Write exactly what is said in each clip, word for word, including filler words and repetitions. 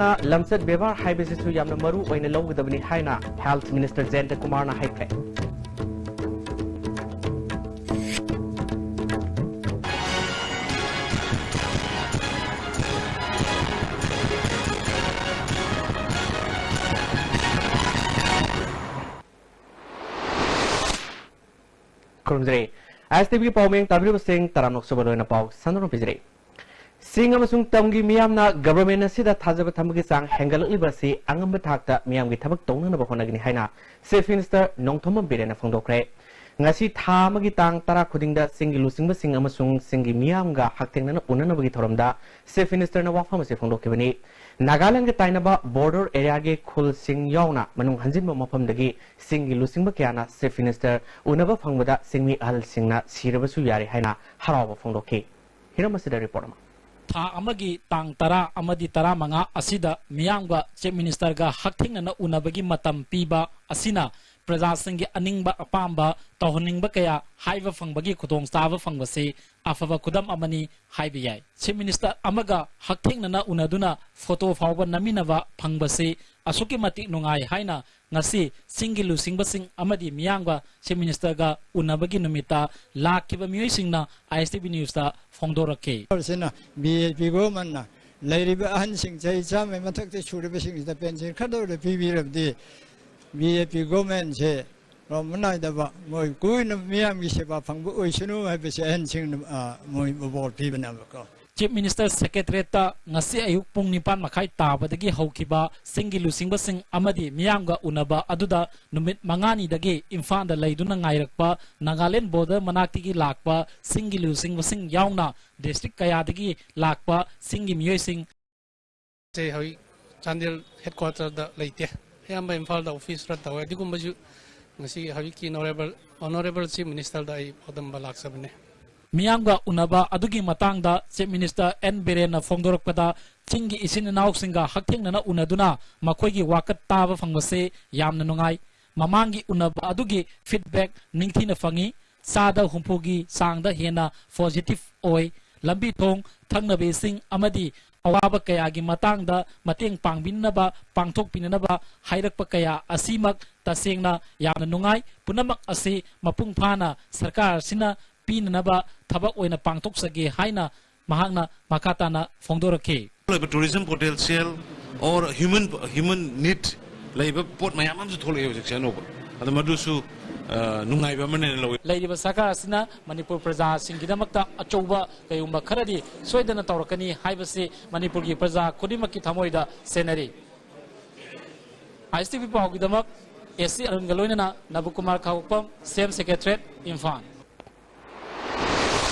ꯂꯝꯆꯠ ꯕꯦꯕꯥꯔ ꯍꯥꯏꯕꯁꯤꯁꯨ ꯌꯥꯝꯅ ꯃꯔꯨ ꯑꯣꯏꯅ ꯂꯧꯒꯗꯕꯅꯤ ꯍꯥꯏꯅ Health Minister ꯖꯌꯟꯇ ꯀꯨꯃꯥꯔꯅ ꯍꯥꯏꯈ꯭ꯔꯦ꯫ ꯈꯨꯔꯨꯝꯖꯔꯤ꯫ ꯑꯥꯏ ꯑꯦꯁ ꯇꯤ ꯚꯤ ꯄꯥꯎꯃꯤ ꯇꯥꯕꯤꯔꯤꯕꯁꯤꯡ ꯇꯔꯥꯝꯅ ꯑꯣꯛꯆꯕ ꯂꯣꯏꯅ ꯄꯥꯎ ꯁꯟꯗꯣꯛꯅ ꯄꯤꯖꯔꯤ꯫ ꯁꯤꯡ ꯑꯃꯁꯨꯡ ꯇꯝꯒꯤ ꯃꯤꯌꯥꯝꯅ government ꯑꯁꯤꯗ ꯊꯥꯖꯕ ꯊꯝꯕꯒꯤ ꯆꯥꯡ ꯍꯦꯟꯒꯠꯂꯛꯂꯤꯕ ꯑꯁꯤ ꯑꯉꯝꯕ ꯊꯥꯛꯇ ꯃꯤꯌꯥꯝꯒꯤ ꯊꯕꯛ ꯇꯧꯅꯅꯕ ꯍꯣꯠꯅꯒꯅꯤ ꯍꯥꯏꯅ Chief Minister ꯅꯣꯡꯊꯣꯝꯕꯝ ꯕꯤꯔꯦꯟꯅ ꯐꯣꯡꯗꯣꯛꯈ꯭ꯔꯦ꯫ ꯉꯁꯤ ꯊꯥ ꯑꯃꯒꯤ ꯇꯥꯡ ꯇꯔꯥ ꯈꯨꯗꯤꯡꯗ ꯆꯤꯡꯒꯤ ꯂꯨꯆꯤꯡꯕꯁꯤꯡ ꯑꯃꯁꯨꯡ ꯆꯤꯡꯒꯤ ꯃꯤꯌꯥꯝꯒ ꯍꯛꯊꯦꯡꯅꯅ ꯎꯅꯅꯕꯒꯤ ꯊꯧꯔꯝꯗ Chief Minister ꯅ ꯋꯥꯐꯝ ꯑꯁꯤ ꯐꯣꯡꯗꯣꯛꯈꯤꯕꯅꯤ꯫ ꯅꯥꯒꯥꯂꯦꯟꯗꯒ ꯇꯥꯏꯅꯕ border area ꯒꯤ ꯈꯨꯜꯁꯤꯡ ꯌꯥꯎꯅ ꯃꯅꯨꯡ ꯍꯟꯖꯤꯟꯕ ꯃꯐꯝꯗꯒꯤ ꯆꯤꯡꯒꯤ ꯂꯨꯆꯤꯡꯕ ꯀꯌꯥꯅ Chief Minister ꯎꯅꯕ ꯐꯪꯕꯗ ꯆꯤꯡꯃꯤ ꯑꯍꯜꯁꯤꯡꯅ ꯁꯤꯔꯕꯁꯨ ꯌꯥꯔꯦ ꯍꯥꯏꯅ ꯍꯔꯥꯎꯕ ꯐꯣꯡꯗꯣꯛꯈꯤ꯫ ꯍꯤꯔꯝ ꯑꯁꯤꯗ report ꯑꯃ꯫ ꯊꯥ ꯑꯃꯒꯤ ꯇꯥꯡ ꯇꯔꯥ ꯑꯃꯗꯤ ꯇꯔꯥꯃꯉꯥ ꯑꯁꯤꯗ ꯃꯤꯌꯥꯝꯒ Chief Minister ꯒ ꯍꯛꯊꯦꯡꯅꯅ ꯎꯅꯕꯒꯤ ꯃꯇꯝ ꯄꯤꯕ ꯑꯁꯤꯅ ꯄ꯭ꯔꯖꯥꯁꯤꯡꯒꯤ ꯑꯅꯤꯡꯕ ꯑꯄꯥꯝꯕ ꯇꯧꯍꯟꯅꯤꯡꯕ ꯀꯌꯥ ꯍꯥꯏꯕ ꯐꯪꯕꯒꯤ ꯈꯨꯗꯣꯡꯆꯥꯕ ꯐꯪꯕꯁꯤ ꯑꯐꯕ ꯈꯨꯗꯝ ꯑꯃꯅꯤ ꯍꯥꯏꯕ ꯌꯥꯏ꯫ Chief Minister ꯑꯃꯒ ꯍꯛꯊꯦꯡꯅꯅ ꯎꯅꯗꯨꯅ photo ꯐꯥꯎꯕ ꯅꯝꯃꯤꯟꯅꯕ ꯐꯪꯕꯁꯤ ꯑꯁꯨꯛꯀꯤ ꯃꯇꯤꯛ ꯅꯨꯡꯉꯥꯏ ꯍꯥꯏꯅ ꯉꯁꯤ ꯆꯤꯡꯒꯤ ꯂꯨꯆꯤꯡꯕꯁꯤꯡ ꯑꯃꯗꯤ ꯃꯤꯌꯥꯝꯒ Chief Minister ꯒ ꯎꯅꯕꯒꯤ ꯅꯨꯃꯤꯠꯇ ꯂꯥꯛꯈꯤꯕ ꯃꯤꯑꯣꯏꯁꯤꯡꯅ ꯑꯥꯏ ꯑꯦꯁ ꯇꯤ ꯚꯤ News ꯇ ꯐꯣꯡꯗꯣꯔꯛꯈꯤ꯫ ꯁꯤꯅ ꯕꯤ ꯖꯦ ꯄꯤ government ꯅ ꯂꯩꯔꯤꯕ ꯑꯍꯟꯁꯤꯡ ꯆꯍꯤ ꯆꯥꯝꯃꯒꯤ ꯃꯊꯛꯇ ꯁꯨꯔꯕꯁꯤꯡꯁꯤꯗ pension ꯈꯔꯗ ꯑꯣꯏꯔ ꯄꯤꯕꯤꯔꯕꯗꯤ ꯕꯤ ꯖꯦ ꯄꯤ government ꯁꯦ ꯂꯣꯝꯕ ꯅꯥꯏꯗꯕ ꯃꯣꯏ ꯀꯨꯏꯅ ꯃꯤꯌꯥꯝꯒꯤ ꯁꯦꯕꯥ ꯐꯪꯕ ꯑꯣꯏꯁꯅꯨ ꯍꯥꯏꯕꯁꯦ ꯑꯍꯟꯁꯤꯡꯅ, ꯑ, ꯃꯣꯏ ꯕꯣꯔ ꯄꯤꯕꯅꯦꯕꯀꯣ꯫ Chief Minister Secretariat ꯇ ꯉꯁꯤ ꯑꯌꯨꯛ ꯄꯨꯡ ꯅꯤꯄꯥꯟ ꯃꯈꯥꯏ ꯇꯥꯕꯗꯒꯤ ꯍꯧꯈꯤꯕ ꯆꯤꯡꯒꯤ ꯂꯨꯆꯤꯡꯕꯁꯤꯡ ꯑꯃꯗꯤ ꯃꯤꯌꯥꯝꯒ ꯎꯅꯕ ꯑꯗꯨꯗ ꯅꯨꯃꯤꯠ ꯃꯉꯥꯅꯤꯗꯒꯤ ꯏꯝꯐꯥꯜꯗ ꯂꯩꯗꯨꯅ ꯉꯥꯏꯔꯛꯄ ꯅꯥꯒꯥꯂꯦꯟ border ꯃꯅꯥꯛꯇꯒꯤ ꯂꯥꯛꯄ ꯆꯤꯡꯒꯤ ꯂꯨꯆꯤꯡꯕꯁꯤꯡ ꯌꯥꯎꯅ district ꯀꯌꯥꯗꯒꯤ ꯂꯥꯛꯄ ꯆꯤꯡꯒꯤ ꯃꯤꯑꯣꯏꯁꯤꯡ ꯁꯦ ꯍꯧꯖꯤꯛ ꯆꯥꯟꯗꯦꯜ headquarter ꯗ ꯂꯩꯇꯦ꯫ ꯑꯌꯥꯝꯕ ꯏꯝꯐꯥꯜꯗ office run ꯇꯧꯋꯦ꯫ ꯑꯗꯨꯒꯨꯝꯕꯁꯨ ꯉꯁꯤ ꯍꯧꯖꯤꯛꯀꯤ Honourable, Honourable Chief Minister ꯗ ꯑꯩ ꯐꯣꯡꯗꯣꯛꯅꯕ ꯂꯥꯛꯆꯕꯅꯦ꯫ ꯃꯤꯌꯥꯝꯒ ꯎꯅꯕ ꯑꯗꯨꯒꯤ ꯃꯇꯥꯡꯗ Chief Minister ꯑꯦꯟ ꯕꯤꯔꯦꯟꯅ ꯐꯣꯡꯗꯣꯔꯛꯄꯗ, ꯆꯤꯡꯒꯤ ꯏꯆꯤꯟ ꯏꯅꯥꯎꯁꯤꯡꯒ ꯍꯛꯊꯦꯡꯅꯅ ꯎꯅꯗꯨꯅ ꯃꯈꯣꯏꯒꯤ ꯋꯥꯀꯠ ꯇꯥꯕ ꯐꯪꯕꯁꯦ ꯌꯥꯝꯅ ꯅꯨꯡꯉꯥꯏ꯫ ꯃꯃꯥꯡꯒꯤ ꯎꯅꯕ ꯑꯗꯨꯒꯤ feedback ꯅꯤꯡꯊꯤꯅ ꯐꯪꯏ꯫ ꯆꯥꯗ ꯍꯨꯝꯐꯨꯒꯤ ꯆꯥꯡꯗ ꯍꯦꯟꯅ positive ꯑꯣꯏ꯫ ꯂꯝꯕꯤ ꯊꯣꯡ, ꯊꯛꯅꯕ ꯏꯁꯤꯡ ꯑꯃꯗꯤ ꯑꯋꯥꯕ ꯀꯌꯥꯒꯤ ꯃꯇꯥꯡꯗ ꯃꯇꯦꯡ ꯄꯥꯡꯕꯤꯅꯅꯕ, ꯄꯥꯡꯊꯣꯛꯄꯤꯅꯅꯕ ꯍꯥꯏꯔꯛꯄ ꯀꯌꯥ ꯑꯁꯤꯃꯛ ꯇꯁꯦꯡꯅ ꯌꯥꯝꯅ ꯅꯨꯡꯉꯥꯏ꯫ ꯄꯨꯝꯅꯃꯛ ꯑꯁꯤ ꯃꯄꯨꯡ ꯐꯥꯅ ꯁꯔꯀꯥꯔ ꯑꯁꯤꯅ ꯄꯤꯅꯅꯕ ꯊꯕꯛ ꯑꯣꯏꯅ ꯄꯥꯡꯊꯣꯛꯆꯒꯦ ꯍꯥꯏꯅ ꯃꯍꯥꯛꯅ ꯃꯈꯥ ꯇꯥꯅ ꯐꯣꯡꯗꯣꯔꯛꯈꯤ꯫ ꯂꯩꯕ tourism potential or human, human need ꯂꯩꯕ ꯄꯣꯠ ꯃꯌꯥꯝ ꯑꯃꯁꯨ ꯊꯣꯛꯂꯛꯑꯦ ꯍꯧꯖꯤꯛꯁꯦ ꯑꯅꯧꯕ꯫ ꯑꯗꯣ ꯃꯗꯨꯁꯨ, ꯑ, ꯅꯨꯡꯉꯥꯏꯕ ꯑꯃꯅꯦꯅ ꯂꯧꯏ꯫ ꯂꯩꯔꯤꯕ ꯁꯔꯀꯥꯔ ꯑꯁꯤꯅ ꯃꯅꯤꯄꯨꯔ ꯄ꯭ꯔꯖꯥꯁꯤꯡꯒꯤꯗꯃꯛꯇ ꯑꯆꯧꯕ ꯀꯩꯒꯨꯝꯕ ꯈꯔꯗꯤ ꯁꯣꯏꯗꯅ ꯇꯧꯔꯛꯀꯅꯤ ꯍꯥꯏꯕꯁꯤ ꯃꯅꯤꯄꯨꯔꯒꯤ ꯄ꯭ꯔꯖꯥ ꯈꯨꯗꯤꯡꯃꯛꯀꯤ ꯊꯃꯣꯏꯗ ꯁꯦꯟꯅꯔꯤ꯫ ꯑꯥꯏ ꯑꯦꯁ ꯇꯤ ꯚꯤ ꯄꯥꯎꯒꯤꯗꯃꯛ ꯑꯦ ꯁꯤ ꯑꯔꯨꯟꯒ ꯂꯣꯏꯅꯅ ꯅꯕꯀꯨꯃꯥꯔ ꯈꯥꯎꯕꯣꯛꯄꯝ, ꯁꯦꯝ ꯁꯦꯀ꯭ꯔꯦꯇꯔꯤꯌꯦꯠ, ꯏꯝꯐꯥꯜ꯫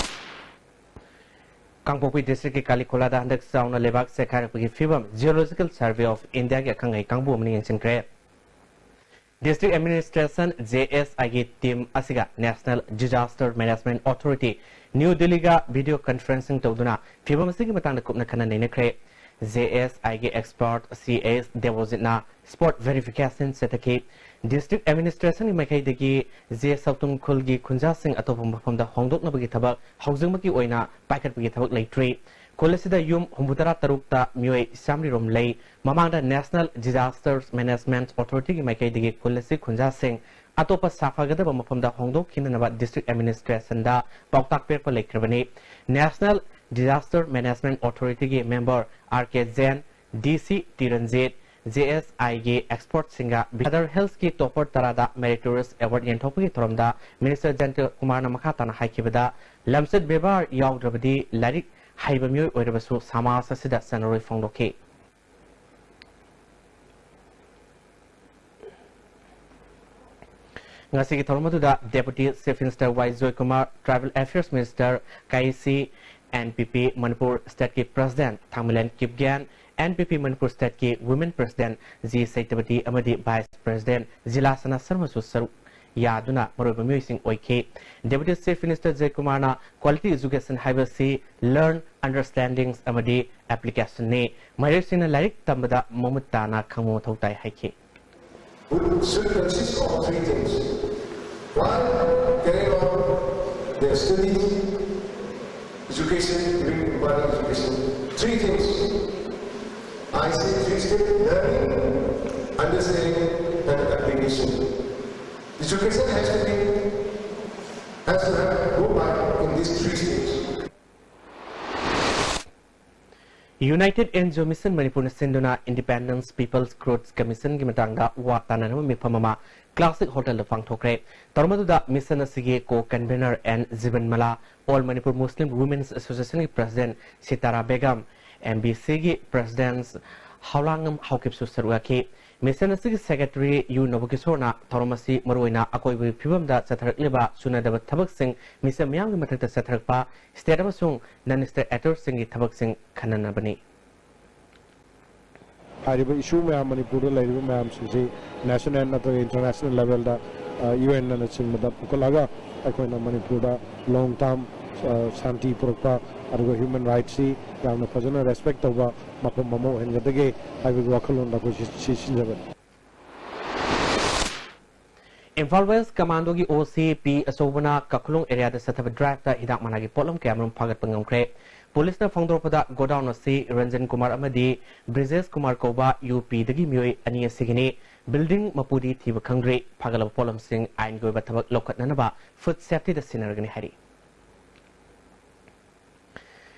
ꯀꯥꯡꯄꯣꯛꯄꯤ ꯗꯤꯁꯇ꯭ꯔꯤꯛꯀꯤ ꯀꯥꯂꯤꯈꯣꯂꯥꯗ ꯍꯟꯗꯛ ꯆꯥꯎꯅ ꯂꯩꯕꯥꯛ ꯆꯦꯛꯈꯥꯏꯔꯛꯄꯒꯤ ꯐꯤꯕꯝ Geological Survey of Indiaꯒꯤ ꯑꯈꯪ ꯑꯍꯩ ꯀꯥꯡꯕꯨ ꯑꯃꯅ ꯌꯦꯡꯁꯤꯟꯈ꯭ꯔꯦ꯫ ꯗꯤꯁꯇ꯭ꯔꯤꯛ ꯑꯦꯗꯃꯤꯅꯤꯁꯇ꯭ꯔꯦꯁꯟ, ꯖꯦ ꯑꯦꯁ ꯑꯥꯏꯒꯤ ꯇꯤꯝ ꯑꯁꯤꯒ National Disaster Management Authority, new ꯗꯤꯜꯂꯤꯒ video conferencing ꯇꯧꯗꯨꯅ ꯐꯤꯕꯝ ꯑꯁꯤꯒꯤ ꯃꯇꯥꯡꯗ ꯀꯨꯞꯅ ꯈꯟꯅ ꯅꯩꯅꯈ꯭ꯔꯦ꯫ ꯖꯦ ꯑꯦꯁ ꯑꯥꯏꯒꯤ expert ꯁꯤ ꯑꯦꯁ ꯗꯦꯕꯣꯖꯤꯠꯅ spot verification ꯆꯠꯊꯈꯤ꯫ ꯗꯤꯁꯇ꯭ꯔꯤꯛ ꯑꯦꯗꯃꯤꯅꯤꯁꯇ꯭ꯔꯦꯁꯟꯒꯤ ꯃꯥꯏꯀꯩꯗꯒꯤ ꯖꯦ ꯁꯥꯎꯇꯨꯝ ꯈꯨꯜꯒꯤ ꯈꯨꯟꯖꯥꯁꯤꯡ ꯑꯇꯣꯞꯄ ꯃꯐꯝꯗ ꯍꯣꯡꯗꯣꯛꯅꯕꯒꯤ ꯊꯕꯛ ꯍꯧꯖꯤꯛꯃꯛꯀꯤ ꯑꯣꯏꯅ ꯄꯥꯏꯈꯠꯄꯒꯤ ꯊꯕꯛ ꯂꯩꯇ꯭ꯔꯤ꯫ ꯈꯨꯜ ꯑꯁꯤꯗ ꯌꯨꯝ ꯍꯨꯝꯐꯨꯇꯔꯥ ꯇꯔꯨꯛꯇ ꯃꯤꯑꯣꯏ ꯆꯥꯝꯃꯔꯤ ꯔꯣꯝ ꯂꯩ꯫ ꯃꯃꯥꯡꯗ National Disaster Management Authorityꯒꯤ ꯃꯥꯏꯀꯩꯗꯒꯤ ꯈꯨꯜ ꯑꯁꯤ ꯈꯨꯟꯖꯥꯁꯤꯡ ꯑꯇꯣꯞꯄ ꯁꯥꯐꯒꯗꯕ ꯃꯐꯝꯗ ꯍꯣꯡꯗꯣꯛꯈꯤꯅꯅꯕ ꯗꯤꯁꯇ꯭ꯔꯤꯛ ꯑꯦꯗꯃꯤꯅꯤꯁꯇ꯭ꯔꯦꯁꯟꯗ ꯄꯥꯎꯇꯥꯛ ꯄꯤꯔꯛꯄ ꯂꯩꯈ꯭ꯔꯕꯅꯤ꯫ National Disaster Management Authorityꯒꯤ member R K Jain, D C Tiranjit, J S ꯑꯥꯏꯒꯤ expertꯁꯤꯡꯒ ꯕꯤꯗꯔ ꯍꯤꯜꯁꯀꯤ topper ꯇꯔꯥꯗ meritorious award ꯌꯦꯟꯊꯣꯛꯄꯒꯤ ꯊꯧꯔꯝꯗ ꯃꯤꯅꯤꯁꯇꯔ ꯖꯌꯟꯇ ꯀꯨꯃꯥꯔꯅ ꯃꯈꯥ ꯇꯥꯅ ꯍꯥꯏꯈꯤꯕꯗ, ꯂꯝꯆꯠ ꯕꯦꯕꯥꯔ ꯌꯥꯎꯗ꯭ꯔꯕꯗꯤ ꯂꯥꯏꯔꯤꯛ ꯍꯩꯕ ꯃꯤꯑꯣꯏ ꯑꯣꯏꯔꯕꯁꯨ ꯁꯃꯥꯖ ꯑꯁꯤꯗ ꯆꯟꯅꯔꯣꯏ ꯐꯣꯡꯗꯣꯛꯈꯤ꯫ ꯉꯁꯤꯒꯤ ꯊꯧꯔꯝ ꯑꯗꯨꯗ Deputy Chief Minister Y Joykumar, Tribal Affairs Minister Kayisii, N P P Manipur stateꯀꯤ President Thangminlen Kipgen, N P P Manipur stateꯀꯤ Women President ꯖꯤ ꯁꯩꯇꯕꯇꯤ ꯑꯃꯗꯤ Vice President ꯖꯤꯂꯥꯁꯅꯥ ꯁꯔꯃꯁꯨ ꯁꯔꯨꯛ ꯌꯥꯗꯨꯅ ꯃꯔꯨꯑꯣꯏꯕ ꯃꯤꯑꯣꯏꯁꯤꯡ ꯑꯣꯏꯈꯤ꯫ Deputy Chief Minister ꯖꯣꯏꯀꯨꯃꯥꯔꯅ quality education ꯍꯥꯏꯕꯁꯤ learn, understandings ꯑꯃꯗꯤ applicationꯅꯤ꯫ ꯃꯍꯩꯔꯣꯏꯁꯤꯡꯅ ꯂꯥꯏꯔꯤꯛ ꯇꯝꯕꯗ ꯃꯃꯨꯠ ꯇꯥꯅ ꯈꯪꯕ ꯃꯊꯧ ꯇꯥꯏ ꯍꯥꯏꯈꯤ꯫ Should consist of three things. One, carry on their studies. Education, giving embodied education. Three things. I say three steps: learning, understanding, and application. Education has to be, has to have, go by in these three steps. United N G O Mission Manipurꯅ ꯁꯤꯟꯗꯨꯅ Independence People's Growth Commissionꯒꯤ ꯃꯇꯥꯡꯗ ꯋꯥ ꯇꯥꯅꯅꯕ ꯃꯤꯐꯝ ꯑꯃ Classic Hotelꯗ ꯄꯥꯡꯊꯣꯛꯈ꯭ꯔꯦ꯫ ꯊꯧꯔꯝ ꯑꯗꯨꯗ mission ꯑꯁꯤꯒꯤ co-convener N Jibanmala, All Manipur Muslim Women's Associationꯒꯤ president Sitara Begum, M B Cꯒꯤ president ꯍꯥꯎꯂꯥꯉꯝ ꯍꯥꯎꯀꯤꯞꯁꯨ ꯁꯔꯨꯛ ꯌꯥꯈꯤ꯫ Mission ꯑꯁꯤꯒꯤ secretary U ꯅꯕꯀꯤꯁꯣꯔꯅ ꯊꯧꯔꯝ ꯑꯁꯤ ꯃꯔꯨꯑꯣꯏꯅ ꯑꯀꯣꯏꯕꯒꯤ ꯐꯤꯕꯝꯗ ꯆꯠꯊꯔꯛꯂꯤꯕ ꯆꯨꯅꯗꯕ ꯊꯕꯛꯁꯤꯡ, mission ꯃꯤꯌꯥꯝꯒꯤ ꯃꯊꯛꯇ ꯆꯠꯊꯔꯛꯄ, state ꯑꯃꯁꯨꯡ non-state actorꯁꯤꯡꯒꯤ ꯊꯕꯛꯁꯤꯡ ꯈꯟꯅꯅꯕꯅꯤ꯫ ꯍꯥꯏꯔꯤꯕ issue ꯃꯌꯥꯝ, ꯃꯅꯤꯄꯨꯔꯗ ꯂꯩꯔꯤꯕ ꯃꯌꯥꯝꯁꯤꯡꯁꯤ national ꯅꯠꯇ꯭ꯔꯒ international levelꯗ, ꯑ, U N ꯅꯆꯤꯡꯕꯗ ꯄꯨꯈꯠꯂꯒ ꯑꯩꯈꯣꯏꯅ ꯃꯅꯤꯄꯨꯔꯗ long term, ꯑ, ꯁꯥꯟꯇꯤ ꯄꯨꯔꯛꯄ, ꯑꯗꯨꯒ human rightꯁꯤ ꯌꯥꯝꯅ ꯐꯖꯅ respect ꯇꯧꯕ ꯃꯐꯝ ꯑꯃ ꯑꯣꯏꯍꯟꯒꯗꯒꯦ ꯍꯥꯏꯕꯒꯤ ꯋꯥꯈꯜꯂꯣꯟꯗ ꯑꯩꯈꯣꯏ ꯁꯤ, ꯁꯤ ꯁꯤꯟꯖꯕꯅꯤ꯫ Imphal West Commandoꯒꯤ O C P ꯑꯆꯧꯕꯅ ꯀꯈꯨꯂꯣꯡ areaꯗ ꯆꯠꯊꯕ driveꯇ ꯍꯤꯗꯥꯛ ꯃꯅꯥꯒꯤ ꯄꯣꯠꯂꯝ ꯀꯌꯥꯃꯔꯨꯝ ꯐꯥꯒꯠꯄ ꯉꯝꯈ꯭ꯔꯦ꯫ Policeꯅ ꯐꯣꯡꯗꯣꯔꯛꯄꯗ godown ꯑꯁꯤ ꯔꯟꯖꯟ ꯀꯨꯃꯥꯔ ꯑꯃꯗꯤ ꯕ꯭ꯔꯤꯖꯦꯁ ꯀꯨꯃꯥꯔ ꯀꯧꯕ U Pꯗꯒꯤ ꯃꯤꯑꯣꯏ ꯑꯅꯤ ꯑꯁꯤꯒꯤꯅꯤ꯫ Building ꯃꯄꯨꯗꯤ ꯊꯤꯕ ꯈꯪꯗ꯭ꯔꯤ꯫ ꯐꯥꯒꯠꯂꯕ ꯄꯣꯠꯂꯝꯁꯤꯡ ꯑꯥꯏꯟꯒꯤ ꯑꯣꯏꯕ ꯊꯕꯛ ꯂꯧꯈꯠꯅꯅꯕ food safetyꯗ ꯁꯤꯟꯅꯔꯒꯅꯤ ꯍꯥꯏꯔꯤ꯫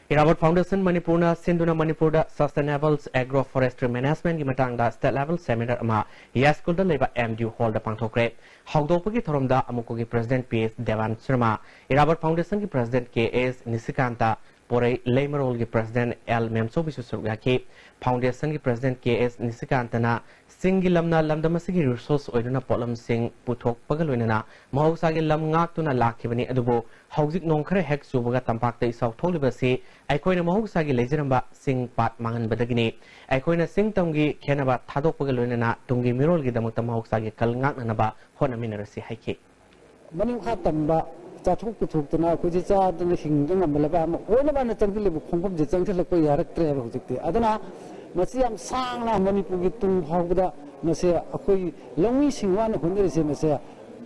ꯏꯔꯥꯕꯣꯠ Foundation ꯃꯅꯤꯄꯨꯔꯅ ꯁꯤꯟꯗꯨꯅ ꯃꯅꯤꯄꯨꯔꯗ Sustainable Agro Forestry Managementꯀꯤ ꯃꯇꯥꯡꯗ state level seminar ꯑꯃ ꯌꯥꯏꯁ꯭ꯀꯨꯜꯗ ꯂꯩꯕ M D U hallꯗ ꯄꯥꯡꯊꯣꯛꯈ꯭ꯔꯦ꯫ ꯍꯧꯗꯣꯛꯄꯒꯤ ꯊꯧꯔꯝꯗ ꯑꯃꯨꯀꯣꯒꯤ president P S Devan Sharma, ꯏꯔꯥꯕꯣꯠ Foundationꯒꯤ president K S ꯅꯤꯁꯤꯀꯥꯟꯇ, ꯄꯣꯔꯩ ꯂꯩꯃꯔꯣꯜꯒꯤ president L ꯃꯦꯝꯆꯧꯕꯤꯁꯨ ꯁꯔꯨꯛ ꯌꯥꯈꯤ꯫ Foundationꯒꯤ president K S ꯅꯤꯁꯤꯀꯥꯟꯇꯅ ꯆꯤꯡꯒꯤ ꯂꯝꯅ ꯂꯝꯗꯝ ꯑꯁꯤꯒꯤ resource ꯑꯣꯏꯗꯨꯅ ꯄꯣꯠꯂꯝꯁꯤꯡ ꯄꯨꯊꯣꯛꯄꯒ ꯂꯣꯏꯅꯅ ꯃꯍꯧꯁꯥꯒꯤ ꯂꯝ ꯉꯥꯛꯇꯨꯅ ꯂꯥꯛꯈꯤꯕꯅꯤ, ꯑꯗꯨꯕꯨ ꯍꯧꯖꯤꯛ ꯅꯣꯡ ꯈꯔ ꯍꯦꯛ ꯆꯨꯕꯒ ꯇꯝꯄꯥꯛꯇ ꯏꯆꯥꯎ ꯊꯣꯛꯂꯤꯕ ꯑꯁꯤ ꯑꯩꯈꯣꯏꯅ ꯃꯍꯧꯁꯥꯒꯤ ꯂꯩꯖꯔꯝꯕ ꯆꯤꯡ ꯄꯥꯠ ꯃꯥꯡꯍꯟꯕꯗꯒꯤꯅꯤ꯫ ꯑꯩꯈꯣꯏꯅ ꯆꯤꯡ ꯇꯝꯒꯤ ꯈꯦꯟꯅꯕ ꯊꯥꯗꯣꯛꯄꯒ ꯂꯣꯏꯅꯅ ꯇꯨꯡꯒꯤ ꯃꯤꯔꯣꯜꯒꯤꯗꯃꯛꯇ ꯃꯍꯧꯁꯥꯒꯤ ꯀꯜ ꯉꯥꯛꯅꯅꯕ ꯍꯣꯠꯅꯃꯤꯟꯅꯔꯁꯤ ꯍꯥꯏꯈꯤ꯫ ꯃꯅꯤꯡ ꯃꯈꯥ ꯇꯝꯕ ꯆꯥꯊꯣꯛ ꯄꯨꯊꯣꯛꯇꯅ ꯑꯩꯈꯣꯏꯁꯦ ꯆꯥꯗꯅ ꯍꯤꯡꯕ ꯉꯝꯕ ꯂꯩꯕꯥꯛ ꯑꯃ ꯑꯣꯏꯅꯕ ꯍꯥꯏꯅ ꯆꯪꯁꯤꯜꯂꯤꯕ ꯈꯣꯡꯐꯝꯁꯦ ꯆꯪꯁꯤꯜꯂꯛꯄ ꯌꯥꯔꯛꯇ꯭ꯔꯦꯕ ꯍꯧꯖꯤꯛꯇꯤ꯫ ꯑꯗꯨꯅ ꯃꯁꯤ ꯌꯥꯝ ꯁꯥꯡꯅ ꯃꯅꯤꯄꯨꯔꯒꯤ ꯇꯨꯡ ꯐꯥꯎꯕꯗ ꯃꯁꯤ ꯑꯩꯈꯣꯏ ꯂꯧꯃꯤꯁꯤꯡ ꯋꯥꯅ ꯍꯣꯠꯅꯔꯤꯁꯦ ꯃꯁꯦ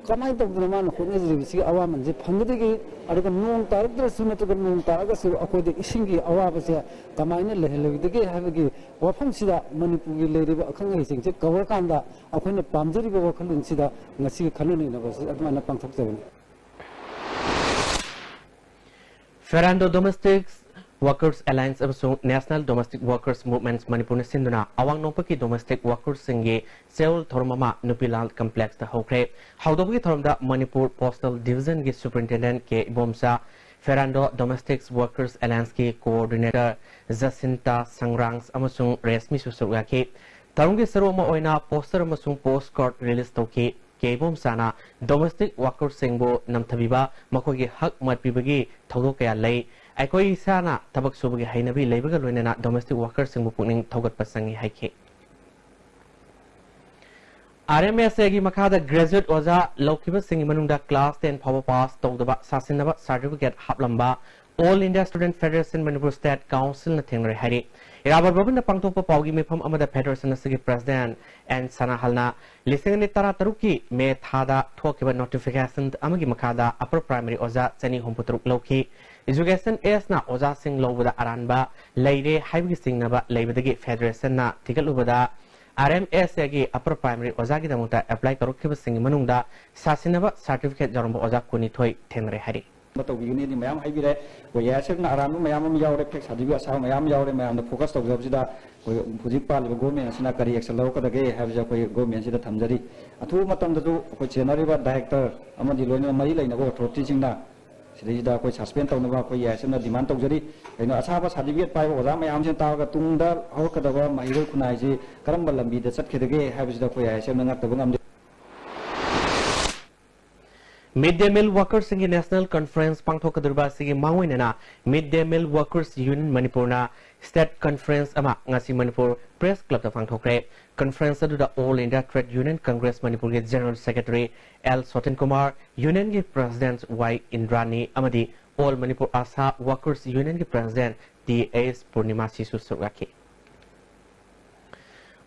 ꯀꯃꯥꯏꯅ ꯇꯧꯗꯅ ꯃꯥꯅ ꯍꯣꯠꯅꯖꯔꯤꯕꯁꯤꯒꯤ ꯑꯋꯥꯃꯟꯁꯦ ꯐꯪꯒꯗꯒꯦ? ꯑꯗꯨꯒ ꯅꯣꯡ ꯇꯥꯔꯛꯇ꯭ꯔꯁꯨ ꯅꯠꯇ꯭ꯔꯒ ꯅꯣꯡ ꯇꯥꯔꯒꯁꯨ ꯑꯩꯈꯣꯏꯗ ꯏꯁꯤꯡꯒꯤ ꯑꯋꯥꯕꯁꯦ ꯀꯃꯥꯏꯅ ꯂꯩꯍꯜꯂꯣꯏꯗꯒꯦ ꯍꯥꯏꯕꯒꯤ ꯋꯥꯐꯝꯁꯤꯗ ꯃꯅꯤꯄꯨꯔꯒꯤ ꯂꯩꯔꯤꯕ ꯑꯈꯪ ꯑꯍꯩꯁꯤꯡꯁꯦ ꯀꯧꯔꯀꯥꯟꯗ ꯑꯩꯈꯣꯏꯅ ꯄꯥꯝꯖꯔꯤꯕ ꯋꯥꯈꯜꯂꯣꯟꯁꯤꯗ ꯉꯁꯤꯒꯤ ꯈꯟꯅ ꯅꯩꯅꯕꯁꯤ ꯑꯗꯨꯃꯥꯏꯅ ꯄꯥꯡꯊꯣꯛꯆꯕꯅꯤ꯫ Ferando Domestic Workers Alliance ꯑꯃꯁꯨꯡ National Domestic Workers Movement ꯃꯅꯤꯄꯨꯔꯅ ꯁꯤꯟꯗꯨꯅ ꯑꯋꯥꯡ ꯅꯣꯡꯄꯣꯛꯀꯤ domestic workersꯁꯤꯡꯒꯤ ꯆꯦꯌꯣꯜ ꯊꯧꯔꯝ ꯑꯃ ꯅꯨꯄꯤꯂꯥꯜ complexꯇ ꯍꯧꯈ꯭ꯔꯦ꯫ ꯍꯧꯗꯣꯛꯄꯒꯤ ꯊꯧꯔꯝꯗ ꯃꯅꯤꯄꯨꯔ Postal Divisionꯒꯤ Superintendent ꯀꯦ Ibomcha, Ferando Domestic Workers Allianceꯀꯤ Coordinator ꯖꯁꯤꯟꯇꯥ ꯁꯪꯔꯥꯡꯁ ꯑꯃꯁꯨꯡ ꯔꯦꯁꯃꯤꯁꯨ ꯁꯔꯨꯛ ꯌꯥꯈꯤ꯫ ꯊꯧꯔꯝꯒꯤ ꯁꯔꯨꯛ ꯑꯃ ꯑꯣꯏꯅ poster ꯑꯃꯁꯨꯡ postcard release ꯇꯧꯈꯤ꯫ ꯀꯦ ꯏꯕꯣꯝꯆꯥꯅ domestic workersꯁꯤꯡꯕꯨ ꯅꯝꯊꯕꯤꯕ, ꯃꯈꯣꯏꯒꯤ ꯍꯛ ꯃꯠꯄꯤꯕꯒꯤ ꯊꯧꯗꯣꯛ ꯀꯌꯥ ꯂꯩ꯫ ꯑꯩꯈꯣꯏ ꯏꯁꯥꯅ ꯊꯕꯛ ꯁꯨꯕꯒꯤ ꯍꯩꯅꯕꯤ ꯂꯩꯕꯒ ꯂꯣꯏꯅꯅ domestic workersꯁꯤꯡꯕꯨ ꯄꯨꯛꯅꯤꯡ ꯊꯧꯒꯠꯄ ꯆꯪꯏ ꯍꯥꯏꯈꯤ꯫ RMSAꯒꯤ ꯃꯈꯥꯗ graduate ꯑꯣꯖꯥ ꯂꯧꯈꯤꯕꯁꯤꯡꯒꯤ ꯃꯅꯨꯡꯗ class ten ꯐꯥꯎꯕ pass ꯇꯧꯗꯕ ꯁꯥꯁꯤꯟꯅꯕ certificate ꯍꯥꯞꯂꯝꯕ All India Student Federation Manipur State Councilꯅ ꯊꯦꯡꯅꯔꯦ ꯍꯥꯏꯔꯤ꯫ ꯏꯔꯥꯕꯣꯠ ꯚꯕꯟꯗ ꯄꯥꯡꯊꯣꯛꯄ ꯄꯥꯎꯒꯤ ꯃꯤꯐꯝ ꯑꯃꯗ federation ꯑꯁꯤꯒꯤ president ꯑꯦꯟ ꯁꯅꯥꯍꯜꯅ ꯂꯤꯁꯤꯡ ꯑꯅꯤ ꯇꯔꯥꯇꯔꯨꯛꯀꯤ ꯃꯦ ꯊꯥꯗ ꯊꯣꯛꯈꯤꯕ notification ꯑꯃꯒꯤ ꯃꯈꯥꯗ upper primary ꯑꯣꯖꯥ ꯆꯅꯤ ꯍꯨꯝꯐꯨꯇꯔꯨꯛ ꯂꯧꯈꯤ꯫ Education Ageꯅ ꯑꯣꯖꯥꯁꯤꯡ ꯂꯧꯕꯗ ꯑꯔꯥꯟꯕ ꯂꯩꯔꯦ ꯍꯥꯏꯕꯒꯤ ꯆꯤꯡꯅꯕ ꯂꯩꯕꯗꯒꯤ federationꯅ ꯊꯤꯒꯠꯂꯨꯕꯗ RMSAꯒꯤ upper primary ꯑꯣꯖꯥꯒꯤꯗꯃꯛꯇ apply ꯇꯧꯔꯛꯈꯤꯕꯁꯤꯡꯒꯤ ꯃꯅꯨꯡꯗ ꯁꯥꯁꯤꯟꯅꯕ certificate ꯌꯥꯎꯔꯝꯕ ꯑꯣꯖꯥ ꯀꯨꯟꯅꯤꯊꯣꯏ ꯊꯦꯡꯅꯔꯦ ꯍꯥꯏꯔꯤ꯫ ꯇꯧꯕꯤꯒꯅꯤꯗꯤ ꯃꯌꯥꯝ ꯍꯥꯏꯕꯤꯔꯦ꯫ ꯑꯩꯈꯣꯏ ꯌꯥꯏꯁꯦꯞꯅ ꯑꯔꯥꯟꯕ ꯃꯌꯥꯝ ꯑꯃ ꯌꯥꯎꯔꯦ, fake certificate ꯑꯁꯥꯕ ꯃꯌꯥꯝ ꯑꯃ ꯌꯥꯎꯔꯦ꯫ ꯃꯌꯥꯝꯗ focus ꯇꯧꯖꯕꯁꯤꯗ ꯑꯩꯈꯣꯏ ꯍꯧꯖꯤꯛ ꯄꯥꯜꯂꯤꯕ government ꯑꯁꯤꯅ ꯀꯔꯤ action ꯂꯧꯔꯛꯀꯗꯒꯦ ꯍꯥꯏꯕꯁꯦ ꯑꯩꯈꯣꯏ governmentꯁꯤꯗ ꯊꯝꯖꯔꯤ꯫ ꯑꯊꯨꯕ ꯃꯇꯝꯗꯗꯁꯨ ꯑꯩꯈꯣꯏ ꯆꯦꯟꯅꯔꯤꯕ director ꯑꯃꯗꯤ ꯂꯣꯏꯅꯅ ꯃꯔꯤ ꯂꯩꯅꯕ authorityꯁꯤꯡꯅ ꯁꯤꯗꯩꯁꯤꯗ ꯑꯩꯈꯣꯏ suspend ꯇꯧꯅꯕ ꯑꯩꯈꯣꯏ ꯌꯥꯏꯁꯦꯞꯅ demand ꯇꯧꯖꯔꯤ꯫ ꯀꯩꯅꯣ, ꯑꯁꯥꯕ certificate ꯄꯥꯏꯕ ꯑꯣꯖꯥ ꯃꯌꯥꯝꯁꯤꯅ ꯇꯥꯔꯒ ꯇꯨꯡꯗ ꯍꯧꯔꯛꯀꯗꯕ ꯃꯍꯩꯔꯣꯏ ꯈꯨꯟꯅꯥꯏꯁꯤ ꯀꯔꯝꯕ ꯂꯝꯕꯤꯗ ꯆꯠꯈꯤꯗꯒꯦ ꯍꯥꯏꯕꯁꯤꯗ ꯑꯩꯈꯣꯏ ꯌꯥꯏꯁꯦꯞꯅ ꯉꯛꯇꯕ ꯉꯝꯗꯦ꯫ Mid Day Meal Workersꯁꯤꯡꯒꯤ National Conference ꯄꯥꯡꯊꯣꯛꯀꯗꯧꯔꯤꯕ ꯑꯁꯤꯒꯤ ꯃꯥꯡꯑꯣꯏꯅꯅ Mid Day Meal Workers Union ꯃꯅꯤꯄꯨꯔꯅ state conference ꯑꯃ ꯉꯁꯤ ꯃꯅꯤꯄꯨꯔ Press Clubꯇ ꯄꯥꯡꯊꯣꯛꯈ꯭ꯔꯦ꯫ Conference ꯑꯗꯨꯗ All India Trade Union Congress ꯃꯅꯤꯄꯨꯔꯒꯤ General Secretary L Sotin Kumar, Unionꯒꯤ President ꯋꯥꯏ ꯏꯟꯗ꯭ꯔꯥꯅꯤ ꯑꯃꯗꯤ All Manipur ASHA Workers Unionꯒꯤ President ꯇꯤ ꯑꯦꯁ ꯄꯨꯔꯅꯤꯃꯥꯁꯤꯁꯨ ꯁꯔꯨꯛ ꯌꯥꯈꯤ꯫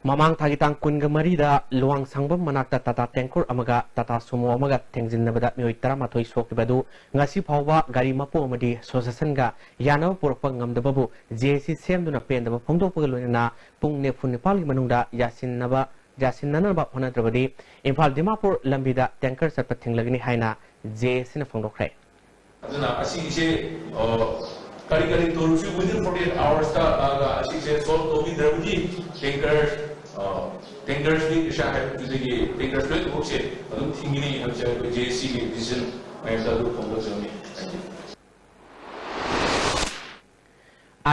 ꯃꯃꯥꯡ ꯊꯥꯒꯤ ꯇꯥꯡ ꯀꯨꯟꯒ ꯃꯔꯤꯗ ꯂꯨꯋꯥꯡꯁꯪꯕꯝ ꯃꯅꯥꯛꯇ ꯇꯥꯇꯥ ꯇꯦꯡꯀꯔ ꯑꯃꯒ ꯇꯥꯇꯥ ꯁꯨꯃꯣ ꯑꯃꯒ ꯊꯦꯡꯖꯤꯟꯅꯕꯗ ꯃꯤꯑꯣꯏ ꯇꯔꯥꯃꯥꯊꯣꯏ ꯁꯣꯛꯈꯤꯕ ꯑꯗꯨ ꯉꯁꯤ ꯐꯥꯎꯕ ꯒꯥꯔꯤ ꯃꯄꯨ ꯑꯃꯗꯤ ꯑꯦꯁꯣꯁꯤꯌꯦꯁꯟꯒ ꯌꯥꯅꯕ ꯄꯨꯔꯛꯄ ꯉꯝꯗꯕꯕꯨ ꯖꯦ ꯑꯦ ꯁꯤ ꯁꯦꯝꯗꯨꯅ ꯄꯦꯟꯗꯕ ꯐꯣꯡꯗꯣꯛꯄꯒ ꯂꯣꯏꯅꯅ ꯄꯨꯡ ꯅꯤꯐꯨ ꯅꯤꯄꯥꯜꯒꯤ ꯃꯅꯨꯡꯗ ꯌꯥꯁꯤꯟꯅꯕ, ꯌꯥꯁꯤꯟꯅꯅꯕ ꯍꯣꯠꯅꯗ꯭ꯔꯕꯗꯤ ꯏꯝꯐꯥꯜ ꯗꯤꯃꯥꯄꯨꯔ ꯂꯝꯕꯤꯗ ꯇꯦꯡꯀꯔ ꯆꯠꯄ ꯊꯤꯡꯂꯒꯅꯤ ꯍꯥꯏꯅ ꯖꯦ ꯑꯦ ꯁꯤꯅ ꯐꯣꯡꯗꯣꯛꯈ꯭ꯔꯦ꯫ ꯑꯗꯨꯅ ꯑꯁꯤꯒꯤꯁꯦ, ꯑ, ꯀꯔꯤ ꯀꯔꯤ ꯇꯧꯔꯁꯨ within forty eight hours ꯇ ꯂꯥꯛꯑꯒ ꯑꯁꯤꯁꯦ solve ꯇꯧꯕꯤꯗ꯭ꯔꯕꯗꯤ ꯇꯦꯡꯀꯔ, ꯑ, ꯇꯦꯡꯀꯔꯁꯀꯤ ꯄꯩꯁꯥ ꯍꯥꯏꯕꯗꯨꯗꯒꯤ ꯇꯦꯡꯀꯔꯁ ꯂꯣꯏꯅꯃꯛꯁꯦ ꯑꯗꯨꯝ ꯊꯤꯡꯒꯅꯤ ꯍꯥꯏꯕꯁꯦ ꯑꯩꯈꯣꯏ ꯖꯦ ꯑꯦ ꯁꯤꯒꯤ decision ꯃꯌꯥꯝꯗ ꯑꯗꯨ ꯐꯣꯡꯗꯣꯛꯆꯕꯅꯤ꯫ Thank you.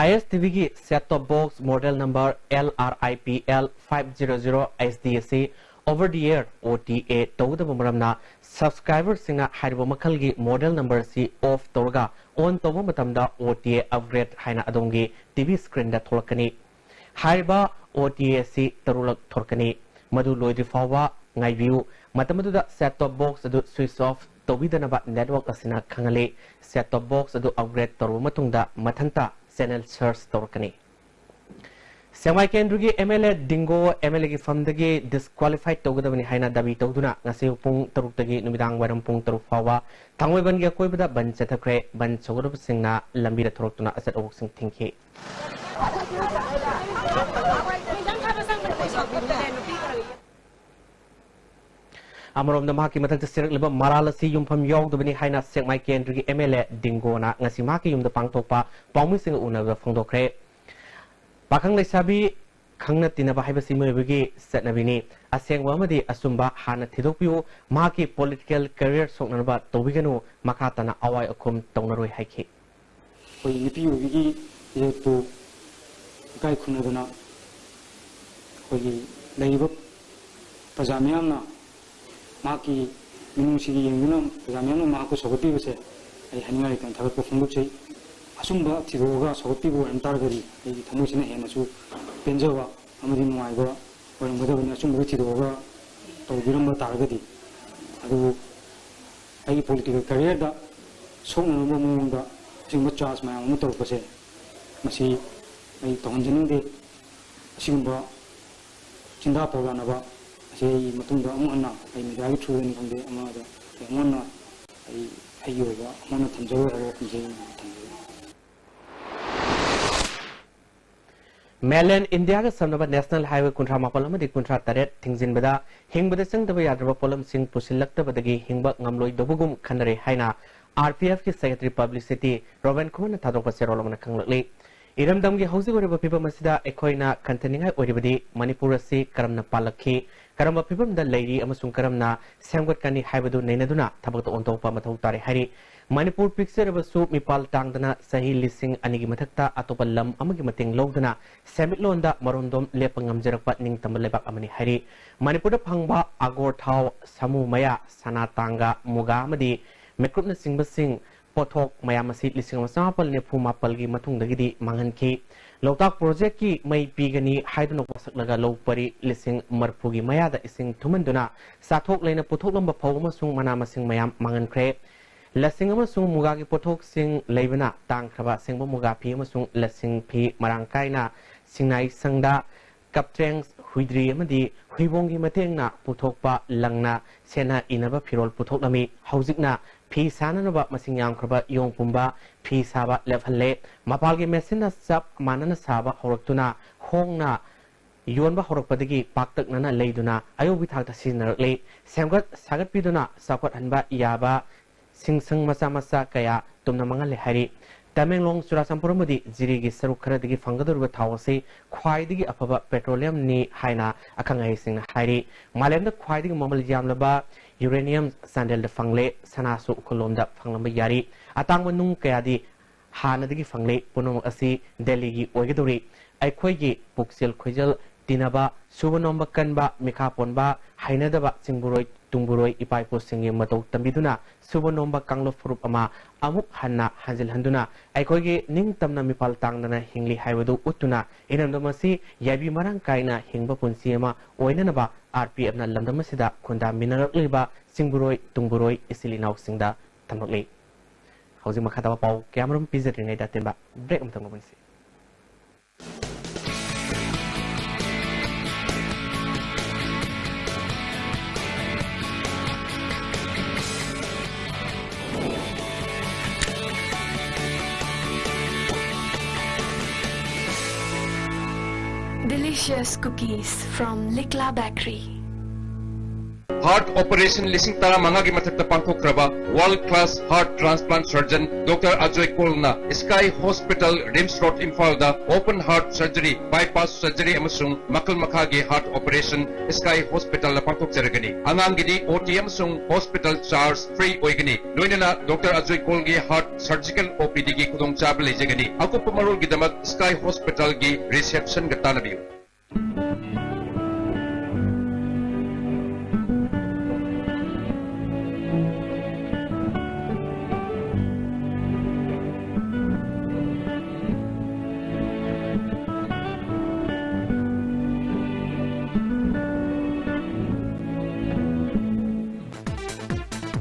I S T ꯚꯤꯒꯤ set top box model number L R I P L five zero zero H D ꯑꯁꯤ over the air, O T A, ꯇꯧꯒꯗꯕ ꯃꯔꯝꯅ subscriberꯁꯤꯡꯅ ꯍꯥꯏꯔꯤꯕ ꯃꯈꯜꯒꯤ model number ꯑꯁꯤ off ꯇꯧꯔꯒ on ꯇꯧꯕ ꯃꯇꯝꯗ O T A upgrade ꯍꯥꯏꯅ ꯑꯗꯣꯝꯒꯤ ꯇꯤ ꯚꯤ screenꯗ ꯊꯣꯛꯂꯛꯀꯅꯤ꯫ ꯍꯥꯏꯔꯤꯕ O T A ꯑꯁꯤ ꯇꯔꯨꯛꯂꯛ ꯊꯣꯔꯛꯀꯅꯤ꯫ ꯃꯗꯨ ꯂꯣꯏꯗ꯭ꯔꯤ ꯐꯥꯎꯕ ꯉꯥꯏꯕꯤꯌꯨ꯫ ꯃꯇꯝ ꯑꯗꯨꯗ set top box ꯑꯗꯨ switch off ꯇꯧꯕꯤꯗꯅꯕ network ꯑꯁꯤꯅ ꯈꯪꯍꯜꯂꯤ꯫ Set top box ꯑꯗꯨ upgrade ꯇꯧꯔꯕ ꯃꯇꯨꯡꯗ ꯃꯊꯟꯇ channel search ꯇꯧꯔꯛꯀꯅꯤ꯫ ꯁꯦꯛꯃꯥꯏ ꯀꯦꯟꯗ꯭ꯔꯒꯤ M L A ꯗꯤꯡꯒꯣ M L A ꯒꯤ ꯐꯝꯗꯒꯤ disqualify ꯇꯧꯒꯗꯕꯅꯤ ꯍꯥꯏꯅ ꯗꯥꯕꯤ ꯇꯧꯗꯨꯅ ꯉꯁꯤ ꯄꯨꯡ ꯇꯔꯨꯛꯇꯒꯤ ꯅꯨꯃꯤꯗꯥꯡ ꯋꯥꯏꯔꯝ ꯄꯨꯡ ꯇꯔꯨꯛ ꯐꯥꯎꯕ ꯊꯥꯡꯃꯩꯕꯟꯒꯤ ꯑꯀꯣꯏꯕꯗ ꯕꯟ ꯆꯠꯊꯈ꯭ꯔꯦ꯫ ꯕꯟ ꯁꯧꯒꯠꯂꯨꯕꯁꯤꯡꯅ ꯂꯝꯕꯤꯗ ꯊꯣꯔꯛꯇꯨꯅ ꯑꯆꯠ ꯑꯋꯣꯛꯁꯤꯡ ꯊꯤꯡꯈꯤ꯫ ꯑꯃꯔꯣꯝꯗ ꯃꯍꯥꯛꯀꯤ ꯃꯊꯛꯇ ꯁꯤꯔꯛꯂꯤꯕ ꯃꯔꯥꯜ ꯑꯁꯤ ꯌꯨꯝꯐꯝ ꯌꯥꯎꯗꯕꯅꯤ ꯍꯥꯏꯅ ꯁꯦꯛꯃꯥꯏ ꯀꯦꯟꯗ꯭ꯔꯒꯤ M L A ꯗꯤꯡꯒꯣꯅ ꯉꯁꯤ ꯃꯍꯥꯛꯀꯤ ꯌꯨꯝꯗ ꯄꯥꯡꯊꯣꯛꯄ ꯄꯥꯎꯃꯤꯁꯤꯡꯒ ꯎꯅꯕꯗ ꯐꯣꯡꯗꯣꯛꯈ꯭ꯔꯦ꯫ ꯄꯥꯈꯪ ꯂꯩꯁꯥꯕꯤ ꯈꯪꯅ ꯇꯤꯟꯅꯕ ꯍꯥꯏꯕꯁꯤ ꯃꯤꯑꯣꯏꯕꯒꯤ ꯆꯠꯅꯕꯤꯅꯤ꯫ ꯑꯁꯦꯡꯕ ꯑꯃꯗꯤ ꯑꯆꯨꯝꯕ ꯍꯥꯟꯅ ꯊꯤꯗꯣꯛꯄꯤꯌꯨ꯫ ꯃꯍꯥꯛꯀꯤ political career ꯁꯣꯛꯅꯅꯕ ꯇꯧꯕꯤꯒꯅꯨ, ꯃꯈꯥ ꯇꯥꯅ ꯑꯋꯥꯏ ꯑꯈꯨꯝ ꯇꯧꯅꯔꯣꯏ ꯍꯥꯏꯈꯤ꯫ ꯑꯩꯈꯣꯏ ꯅꯨꯄꯤ ꯑꯣꯏꯕꯤꯒꯤ ꯏꯖꯠꯄꯨ ꯏꯀꯥꯏ ꯈꯨꯝꯅꯗꯅ ꯑꯩꯈꯣꯏꯒꯤ ꯂꯩꯔꯤꯕ ꯄ꯭ꯔꯖꯥ ꯃꯤꯌꯥꯝꯅ ꯃꯍꯥꯛꯀꯤ ꯃꯤꯅꯨꯡꯁꯤꯒꯤ ꯌꯦꯡꯗꯨꯅ ꯄ꯭ꯔꯖꯥ ꯃꯤꯌꯥꯝꯅ ꯃꯍꯥꯛꯄꯨ ꯁꯧꯒꯠꯄꯤꯕꯁꯦ ꯑꯩ ꯍꯥꯏꯅꯤꯡꯉꯥꯏ ꯂꯩꯇꯅ ꯊꯥꯒꯠꯄ ꯐꯣꯡꯗꯣꯛꯆꯩ꯫ ꯑꯆꯨꯝꯕ ꯊꯤꯗꯣꯛꯑꯒ ꯁꯧꯒꯠꯄꯤꯕ ꯑꯣꯏꯔꯝ ꯇꯥꯔꯒꯗꯤ ꯑꯩꯒꯤ ꯊꯃꯣꯏꯁꯤꯅ ꯍꯦꯟꯅꯁꯨ ꯄꯦꯟꯖꯕ ꯑꯃꯗꯤ ꯅꯨꯡꯉꯥꯏꯕ ꯑꯣꯏꯔꯝꯒꯗꯕꯅꯤ, ꯑꯆꯨꯝꯕꯗꯨ ꯊꯤꯗꯣꯛꯑꯒ ꯇꯧꯕꯤꯔꯝꯕ ꯇꯥꯔꯒꯗꯤ꯫ ꯑꯗꯨꯕꯨ ꯑꯩꯒꯤ political careerꯗ ꯁꯣꯛꯅꯅꯕ ꯃꯑꯣꯡꯗ ꯑꯁꯤꯒꯨꯝꯕ charge ꯃꯌꯥꯝ ꯑꯃ ꯇꯧꯔꯛꯄꯁꯦ, ꯃꯁꯤ ꯑꯩ ꯇꯧꯍꯟꯖꯅꯤꯡꯗꯦ꯫ ꯑꯁꯤꯒꯨꯝꯕ ꯁꯤꯡꯗꯥ ꯐꯧ ꯌꯥꯅꯕ ꯑꯁꯤ ꯑꯩ ꯃꯇꯨꯡꯗ ꯑꯃꯨꯛ ꯍꯟꯅ ꯑꯩ ꯃꯦꯗꯤꯌꯥꯒꯤ ꯊ꯭ꯔꯨꯗꯅꯤ ꯈꯪꯗꯦ, ꯑꯃꯗ ꯑꯩ ꯑꯃꯨꯛ ꯍꯟꯅ ꯑꯩ ꯑꯩꯒꯤ ꯑꯣꯏꯕ ꯑꯃꯨꯛ ꯍꯟꯅ ꯊꯝꯖꯔꯣꯏ ꯍꯥꯏꯕ ꯋꯥꯐꯝꯁꯦ ꯑꯩ ꯊꯝꯖꯒꯦ꯫ Mainland India ꯒ ꯁꯝꯅꯕ National Highway ꯀꯨꯟꯊ꯭ꯔꯥ ꯃꯥꯄꯜ ꯑꯃꯗꯤ ꯀꯨꯟꯊ꯭ꯔꯥ ꯇꯔꯦꯠ ꯊꯤꯡꯖꯤꯟꯕꯗ ꯍꯤꯡꯕꯗ ꯆꯪꯗꯕ ꯌꯥꯗ꯭ꯔꯕ ꯄꯣꯠꯂꯝꯁꯤꯡ ꯄꯨꯁꯤꯜꯂꯛꯇꯕꯗꯒꯤ ꯍꯤꯡꯕ ꯉꯝꯂꯣꯏꯗꯧꯕꯒꯨꯝ ꯈꯟꯅꯔꯦ ꯍꯥꯏꯅ R P F ꯀꯤ Secretary Publicity ꯔꯣꯕꯤꯟ ꯈꯨꯃꯟꯅ ꯊꯥꯗꯣꯛꯄ ꯆꯦꯔꯣꯜ ꯑꯃꯅ ꯈꯪꯂꯛꯂꯤ꯫ ꯏꯔꯝꯗꯝꯒꯤ ꯍꯧꯖꯤꯛ ꯑꯣꯏꯔꯤꯕ ꯐꯤꯕꯝ ꯑꯁꯤꯗ ꯑꯩꯈꯣꯏꯅ ꯈꯟꯊꯅꯤꯡꯉꯥꯏ ꯑꯣꯏꯔꯤꯕꯗꯤ ꯃꯅꯤꯄꯨꯔ ꯑꯁꯤ ꯀꯔꯝꯅ ꯄꯥꯜꯂꯛꯈꯤ, ꯀꯔꯝꯕ ꯐꯤꯕꯝꯗ ꯂꯩꯔꯤ ꯑꯃꯁꯨꯡ ꯀꯔꯝꯅ ꯁꯦꯝꯒꯠꯀꯅꯤ ꯍꯥꯏꯕꯗꯨ ꯅꯩꯅꯗꯨꯅ ꯊꯕꯛꯇ ꯑꯣꯟꯊꯣꯛꯄ ꯃꯊꯧ ꯇꯥꯔꯦ ꯍꯥꯏꯔꯤ꯫ ꯃꯅꯤꯄꯨꯔ ꯄꯤꯛꯆꯔꯕꯁꯨ ꯃꯤꯄꯥꯜ ꯇꯥꯡꯗꯅ ꯆꯍꯤ ꯂꯤꯁꯤꯡ ꯑꯅꯤꯒꯤ ꯃꯊꯛꯇ ꯑꯇꯣꯞꯄ ꯂꯝ ꯑꯃꯒꯤ ꯃꯇꯦꯡ ꯂꯧꯗꯅ ꯁꯦꯟꯃꯤꯠꯂꯣꯟꯗ ꯃꯔꯣꯝꯗꯣꯝ ꯂꯦꯞꯄ ꯉꯝꯖꯔꯛꯄ ꯅꯤꯡꯇꯝꯕ ꯂꯩꯕꯥꯛ ꯑꯃꯅꯤ ꯍꯥꯏꯔꯤ꯫ ꯃꯅꯤꯄꯨꯔꯗ ꯐꯪꯕ ꯑꯒꯣꯔ ꯊꯥꯎ, ꯁꯥꯃꯨ ꯃꯌꯥ, ꯁꯅꯥ ꯇꯥꯡꯒ, ꯃꯨꯒꯥ ꯑꯃꯗꯤ ꯃꯤꯀ꯭ꯔꯨꯞꯅꯆꯤꯡꯕꯁꯤꯡ ꯄꯣꯠꯊꯣꯛ ꯃꯌꯥꯝ ꯑꯁꯤ ꯂꯤꯁꯤꯡ ꯑꯃ ꯆꯃꯥꯄꯜ ꯅꯤꯐꯨ ꯃꯥꯄꯜꯒꯤ ꯃꯇꯨꯡꯗꯒꯤꯗꯤ ꯃꯥꯡꯍꯟꯈꯤ꯫ ꯂꯣꯛꯇꯥꯛ ꯄ꯭ꯔꯣꯖꯦꯛꯀꯤ ꯃꯩ ꯄꯤꯒꯅꯤ ꯍꯥꯏꯗꯨꯅ ꯋꯥꯁꯛꯂꯒ ꯂꯧ ꯄꯔꯤ ꯂꯤꯁꯤꯡ ꯃꯔꯤꯐꯨꯒꯤ ꯃꯌꯥꯗ ꯏꯁꯤꯡ ꯊꯨꯝꯍꯟꯗꯨꯅ ꯆꯥꯊꯣꯛ ꯂꯩꯅ ꯄꯨꯊꯣꯛꯂꯝꯕ ꯐꯧ ꯑꯃꯁꯨꯡ ꯃꯅꯥ ꯃꯁꯤꯡ ꯃꯌꯥꯝ ꯃꯥꯡꯍꯟꯈ꯭ꯔꯦ꯫ ꯂꯁꯤꯡ ꯑꯃꯁꯨꯡ ꯃꯨꯒꯥꯒꯤ ꯄꯣꯠꯊꯣꯛꯁꯤꯡ ꯂꯩꯕꯅ ꯇꯥꯡꯈ꯭ꯔꯕ ꯑꯁꯦꯡꯕ ꯃꯨꯒꯥ ꯐꯤ ꯑꯃꯁꯨꯡ ꯂꯁꯤꯡ ꯐꯤ ꯃꯔꯥꯡ ꯀꯥꯏꯅ ꯁꯤꯡꯅꯥꯏ ꯁꯪꯗ ꯀꯞꯇ꯭ꯔꯦꯡ, ꯍꯨꯏꯗ꯭ꯔꯤ ꯑꯃꯗꯤ ꯍꯨꯏꯕꯣꯡꯒꯤ ꯃꯇꯦꯡꯅ ꯄꯨꯊꯣꯛꯄ ꯂꯪꯅ ꯁꯦꯠꯅ ꯏꯅꯕ ꯐꯤꯔꯣꯜ ꯄꯨꯊꯣꯛꯂꯝꯃꯤ꯫ ꯍꯧꯖꯤꯛꯅ ꯐꯤ ꯁꯥꯅꯅꯕ ꯃꯁꯤꯡ ꯌꯥꯝꯈ꯭ꯔꯕ ꯏꯌꯣꯡ ꯄꯨꯝꯕ ꯐꯤ ꯁꯥꯕ ꯂꯦꯞꯍꯜꯂꯦ꯫ ꯃꯄꯥꯜꯒꯤ ꯃꯦꯆꯤꯟꯅ ꯆꯞ ꯃꯥꯟꯅꯅ ꯁꯥꯕ ꯍꯧꯔꯛꯇꯨꯅ ꯍꯣꯡꯅ ꯌꯣꯟꯕ ꯍꯧꯔꯛꯄꯗꯒꯤ ꯄꯥꯛꯇꯛꯅꯅ ꯂꯩꯗꯨꯅ ꯑꯌꯧꯕꯒꯤ ꯊꯥꯛꯇ ꯁꯤꯖꯤꯟꯅꯔꯛꯂꯤ꯫ ꯁꯦꯝꯒꯠ ꯁꯥꯒꯠꯄꯤꯗꯨꯅ ꯆꯥꯎꯈꯠꯍꯟꯕ ꯌꯥꯕ ꯁꯤꯡꯁꯪ ꯃꯆꯥ ꯃꯆꯥ ꯀꯌꯥ ꯇꯨꯝꯅ ꯃꯥꯡꯍꯜꯂꯦ ꯍꯥꯏꯔꯤ꯫ ꯇꯃꯦꯡꯂꯣꯡ, ꯆꯨꯔꯥꯆꯥꯟꯄꯨꯔ ꯑꯃꯗꯤ ꯖꯤꯔꯤꯒꯤ ꯁꯔꯨꯛ ꯈꯔꯗꯒꯤ ꯐꯪꯒꯗꯧꯔꯤꯕ ꯊꯥꯎ ꯑꯁꯤ ꯈ꯭ꯋꯥꯏꯗꯒꯤ ꯑꯐꯕ petroleum ꯅꯤ ꯍꯥꯏꯅ ꯑꯈꯪ ꯑꯍꯩꯁꯤꯡꯅ ꯍꯥꯏꯔꯤ꯫ ꯃꯥꯂꯦꯝꯗ ꯈ꯭ꯋꯥꯏꯗꯒꯤ ꯃꯃꯜ ꯌꯥꯝꯂꯕ uranium ꯆꯥꯟꯗꯦꯜꯗ ꯐꯪꯂꯦ, ꯁꯅꯥꯁꯨ ꯎꯈ꯭ꯔꯨꯜꯂꯣꯝꯗ ꯐꯪꯂꯝꯕ ꯌꯥꯔꯤ꯫ ꯑꯇꯥꯡꯕ ꯅꯨꯡ ꯀꯌꯥꯗꯤ ꯍꯥꯟꯅꯗꯒꯤ ꯐꯪꯂꯤ꯫ ꯄꯨꯝꯅꯃꯛ ꯑꯁꯤ ꯗꯦꯜꯂꯤꯒꯤ ꯑꯣꯏꯒꯗꯧꯔꯤ꯫ ꯑꯩꯈꯣꯏꯒꯤ ꯄꯨꯛꯆꯦꯜ ꯈꯣꯏꯖꯦꯜ ꯇꯤꯟꯅꯕ, ꯁꯨꯕ ꯅꯣꯝꯕ ꯀꯟꯕ, ꯃꯤꯈꯥ ꯄꯣꯟꯕ, ꯍꯩꯅꯗꯕ ꯆꯤꯡꯕꯨꯔꯣꯏ ꯇꯨꯡꯕꯨꯔꯣꯏ ꯏꯄꯥ ꯏꯄꯨꯁꯤꯡꯒꯤ ꯃꯇꯧ ꯇꯝꯕꯤꯗꯨꯅ ꯁꯨꯕ ꯅꯣꯝꯕ ꯀꯥꯡꯂꯨꯞ ꯐꯨꯔꯨꯞ ꯑꯃ ꯑꯃꯨꯛ ꯍꯟꯅ ꯍꯟꯖꯤꯜꯍꯟꯗꯨꯅ ꯑꯩꯈꯣꯏꯒꯤ ꯅꯤꯡꯇꯝꯅ ꯃꯤꯄꯥꯜ ꯇꯥꯡꯗꯅ ꯍꯤꯡꯂꯤ ꯍꯥꯏꯕꯗꯨ ꯎꯠꯇꯨꯅ ꯏꯔꯝꯗꯝ ꯑꯁꯤ ꯌꯥꯏꯕꯤ ꯃꯔꯥꯡ ꯀꯥꯏꯅ ꯍꯤꯡꯕ ꯄꯨꯟꯁꯤ ꯑꯃ ꯑꯣꯏꯅꯅꯕ R P F ꯅ ꯂꯝꯗꯝ ꯑꯁꯤꯗ ꯈꯨꯟꯗꯥꯃꯤꯟꯅꯔꯛꯂꯤꯕ ꯆꯤꯡꯕꯨꯔꯣꯏ ꯇꯨꯡꯕꯨꯔꯣꯏ ꯏꯆꯤꯜ ꯏꯅꯥꯎꯁꯤꯡꯗ ꯊꯝꯂꯛꯂꯤ꯫ ꯍꯧꯖꯤꯛ ꯃꯈꯥ ꯇꯥꯕ ꯄꯥꯎ ꯀꯌꯥꯃꯔꯨꯝ ꯄꯤꯖꯗ꯭ꯔꯤꯉꯩꯗ ꯑꯇꯦꯟꯕ break ꯑꯃꯇꯪ ꯂꯧꯃꯤꯟꯅꯁꯤ꯫ Just cookies from Likla Bakery. Heart operation ꯂꯤꯁꯤꯡ ꯇꯔꯥꯃꯉꯥꯒꯤ ꯃꯊꯛꯇ ꯄꯥꯡꯊꯣꯛꯈ꯭ꯔꯕ world class heart transplant surgeon Doctor Ajoy Kolna Sky Hospital, RIMS Road, ꯏꯝꯐꯥꯜꯗ open heart surgery, bypass surgery ꯑꯃꯁꯨꯡ ꯃꯈꯜ ꯃꯈꯥꯒꯤ heart operation Sky Hospitalꯅ ꯄꯥꯡꯊꯣꯛꯆꯔꯒꯅꯤ꯫ ꯑꯉꯥꯡꯒꯤꯗꯤ OT ꯑꯃꯁꯨꯡ hospital charge free ꯑꯣꯏꯒꯅꯤ꯫ ꯂꯣꯏꯅꯅ Doctor Ajoy Kolꯒꯤ heart surgical OPDꯒꯤ ꯈꯨꯗꯣꯡꯆꯥꯕ ꯂꯩꯖꯒꯅꯤ꯫ ꯑꯀꯨꯞꯄ ꯃꯔꯣꯜꯒꯤꯗꯃꯛ Sky Hospitalꯒꯤ receptionꯒ ꯇꯥꯟꯅꯕꯤꯌꯨ꯫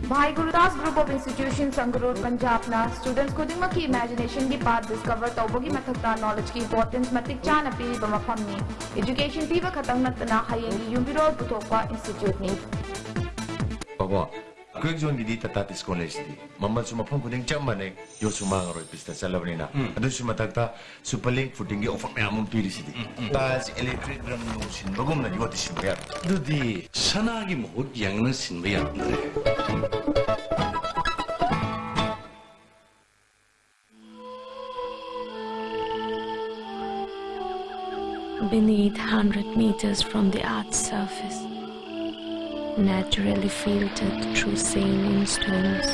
Bhai Gurudas Group of Institutions, Sangrur, Punjabꯅ students ꯈꯨꯗꯤꯡꯃꯛꯀꯤ imaginationꯒꯤ path discover ꯇꯧꯕꯒꯤ ꯃꯊꯛꯇ knowledgeꯀꯤ importance ꯃꯇꯤꯛ ꯆꯥꯅ ꯄꯤꯔꯤꯕ ꯃꯐꯝꯅꯤ꯫ Education ꯄꯤꯕ ꯈꯛꯇꯪ ꯅꯠꯇꯅ ꯍꯌꯦꯡꯒꯤ ꯌꯨꯝꯕꯤꯔꯣꯜ ꯄꯨꯊꯣꯛꯄ instituteꯅꯤ꯫ ꯕꯕꯣ, ꯀ꯭ꯋꯤꯛ ꯖꯣꯟꯒꯤꯗꯤ ꯇꯥꯇꯥ ꯇꯤꯁꯀꯣꯟ ꯂꯩꯁꯤꯗꯤ꯫ ꯃꯃꯜꯁꯨ ꯃꯐꯝ ꯈꯨꯗꯤꯡ ꯆꯞ ꯃꯥꯟꯅꯩ, ꯌꯣꯠꯁꯨ ꯃꯥꯡꯉꯔꯣꯏ, ꯄꯤꯁꯇ ꯆꯠꯂꯕꯅꯤꯅ꯫ ꯑꯗꯨꯁꯨ ꯃꯊꯛꯇ ꯁꯨꯄꯔ ꯂꯤꯡ ꯐꯨꯇꯤꯡꯒꯤ ꯑꯣꯐꯔ ꯃꯌꯥꯝ ꯑꯃ ꯄꯤꯔꯤꯁꯤꯗꯤ꯫ ꯇꯥꯏꯜꯁ, ꯏꯂꯦꯛꯇ꯭ꯔꯤꯛ, ꯔꯪ ꯅꯨꯡ ꯁꯤꯟꯕꯒꯨꯝꯅ ꯌꯣꯠꯇꯤ ꯁꯤꯟꯕ ꯌꯥꯔꯣꯏ꯫ ꯑꯗꯨꯗꯤ ꯁꯅꯥꯒꯤ ꯃꯍꯨꯠ ꯌꯦꯡꯅ ꯁꯤꯟꯕ ꯌꯥꯔꯝꯗ꯭ꯔꯦ꯫ Beneath, hundred meters from the earth's surface, naturally filtered through saline stones,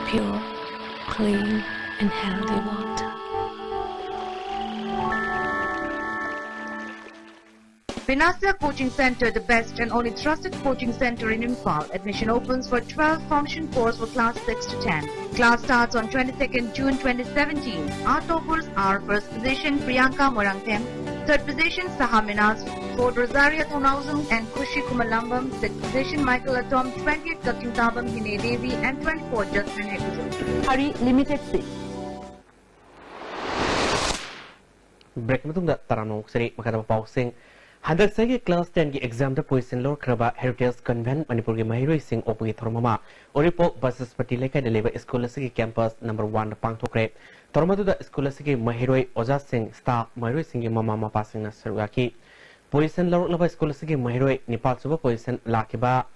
pure, clean, and healthy water. Vinasya Coaching Center, the best and only trusted coaching center in Imphal. Admission opens for twelve function course for class six to ten. Class starts on twenty-second June twenty seventeen. Our toppers are first position Priyanka Morangthem, third position Saha Minas, fourth Rosaria Thonghausen and Khushi Kumalambam, sixth position Michael Atom, twentieth Kakingtabam Hine Devi and twenty-fourth Jasmine Hekuzo. Hari Limited Sale. Break ꯃꯇꯨꯡꯗ ꯇꯔꯥꯝꯅ ꯑꯣꯛꯆꯔꯤ꯫ ꯃꯈꯥ ꯇꯥꯕ ꯄꯥꯎꯁꯤꯡ ꯍꯟꯗꯛ ꯆꯍꯤꯒꯤ class ten ꯒꯤ exam ꯗ position ꯂꯧꯔꯛꯈ꯭ꯔꯕ Heritage Convent ꯃꯅꯤꯄꯨꯔꯒꯤ ꯃꯍꯩꯔꯣꯏꯁꯤꯡ ꯑꯣꯛꯄꯒꯤ ꯊꯧꯔꯝ ꯑꯃ ꯎꯔꯤꯄꯣꯛ ꯕꯁꯁꯄꯇꯤ ꯂꯩꯀꯥꯏꯗ ꯂꯩꯕ school ꯑꯁꯤꯒꯤ campus number one ꯗ ꯄꯥꯡꯊꯣꯛꯈ꯭ꯔꯦ꯫ ꯊꯧꯔꯝ ꯑꯗꯨꯗ school ꯑꯁꯤꯒꯤ ꯃꯍꯩꯔꯣꯏ, ꯑꯣꯖꯥꯁꯤꯡ, staff, ꯃꯍꯩꯔꯣꯏꯁꯤꯡꯒꯤ ꯃꯃꯥ ꯃꯄꯥꯁꯤꯡꯅ ꯁꯔꯨꯛ ꯌꯥꯈꯤ꯫ Position ꯂꯧꯔꯛꯂꯕ school ꯑꯁꯤꯒꯤ ꯃꯍꯩꯔꯣꯏ ꯅꯤꯄꯥꯜ ꯁꯨꯕ position ꯂꯥꯛꯈꯤꯕ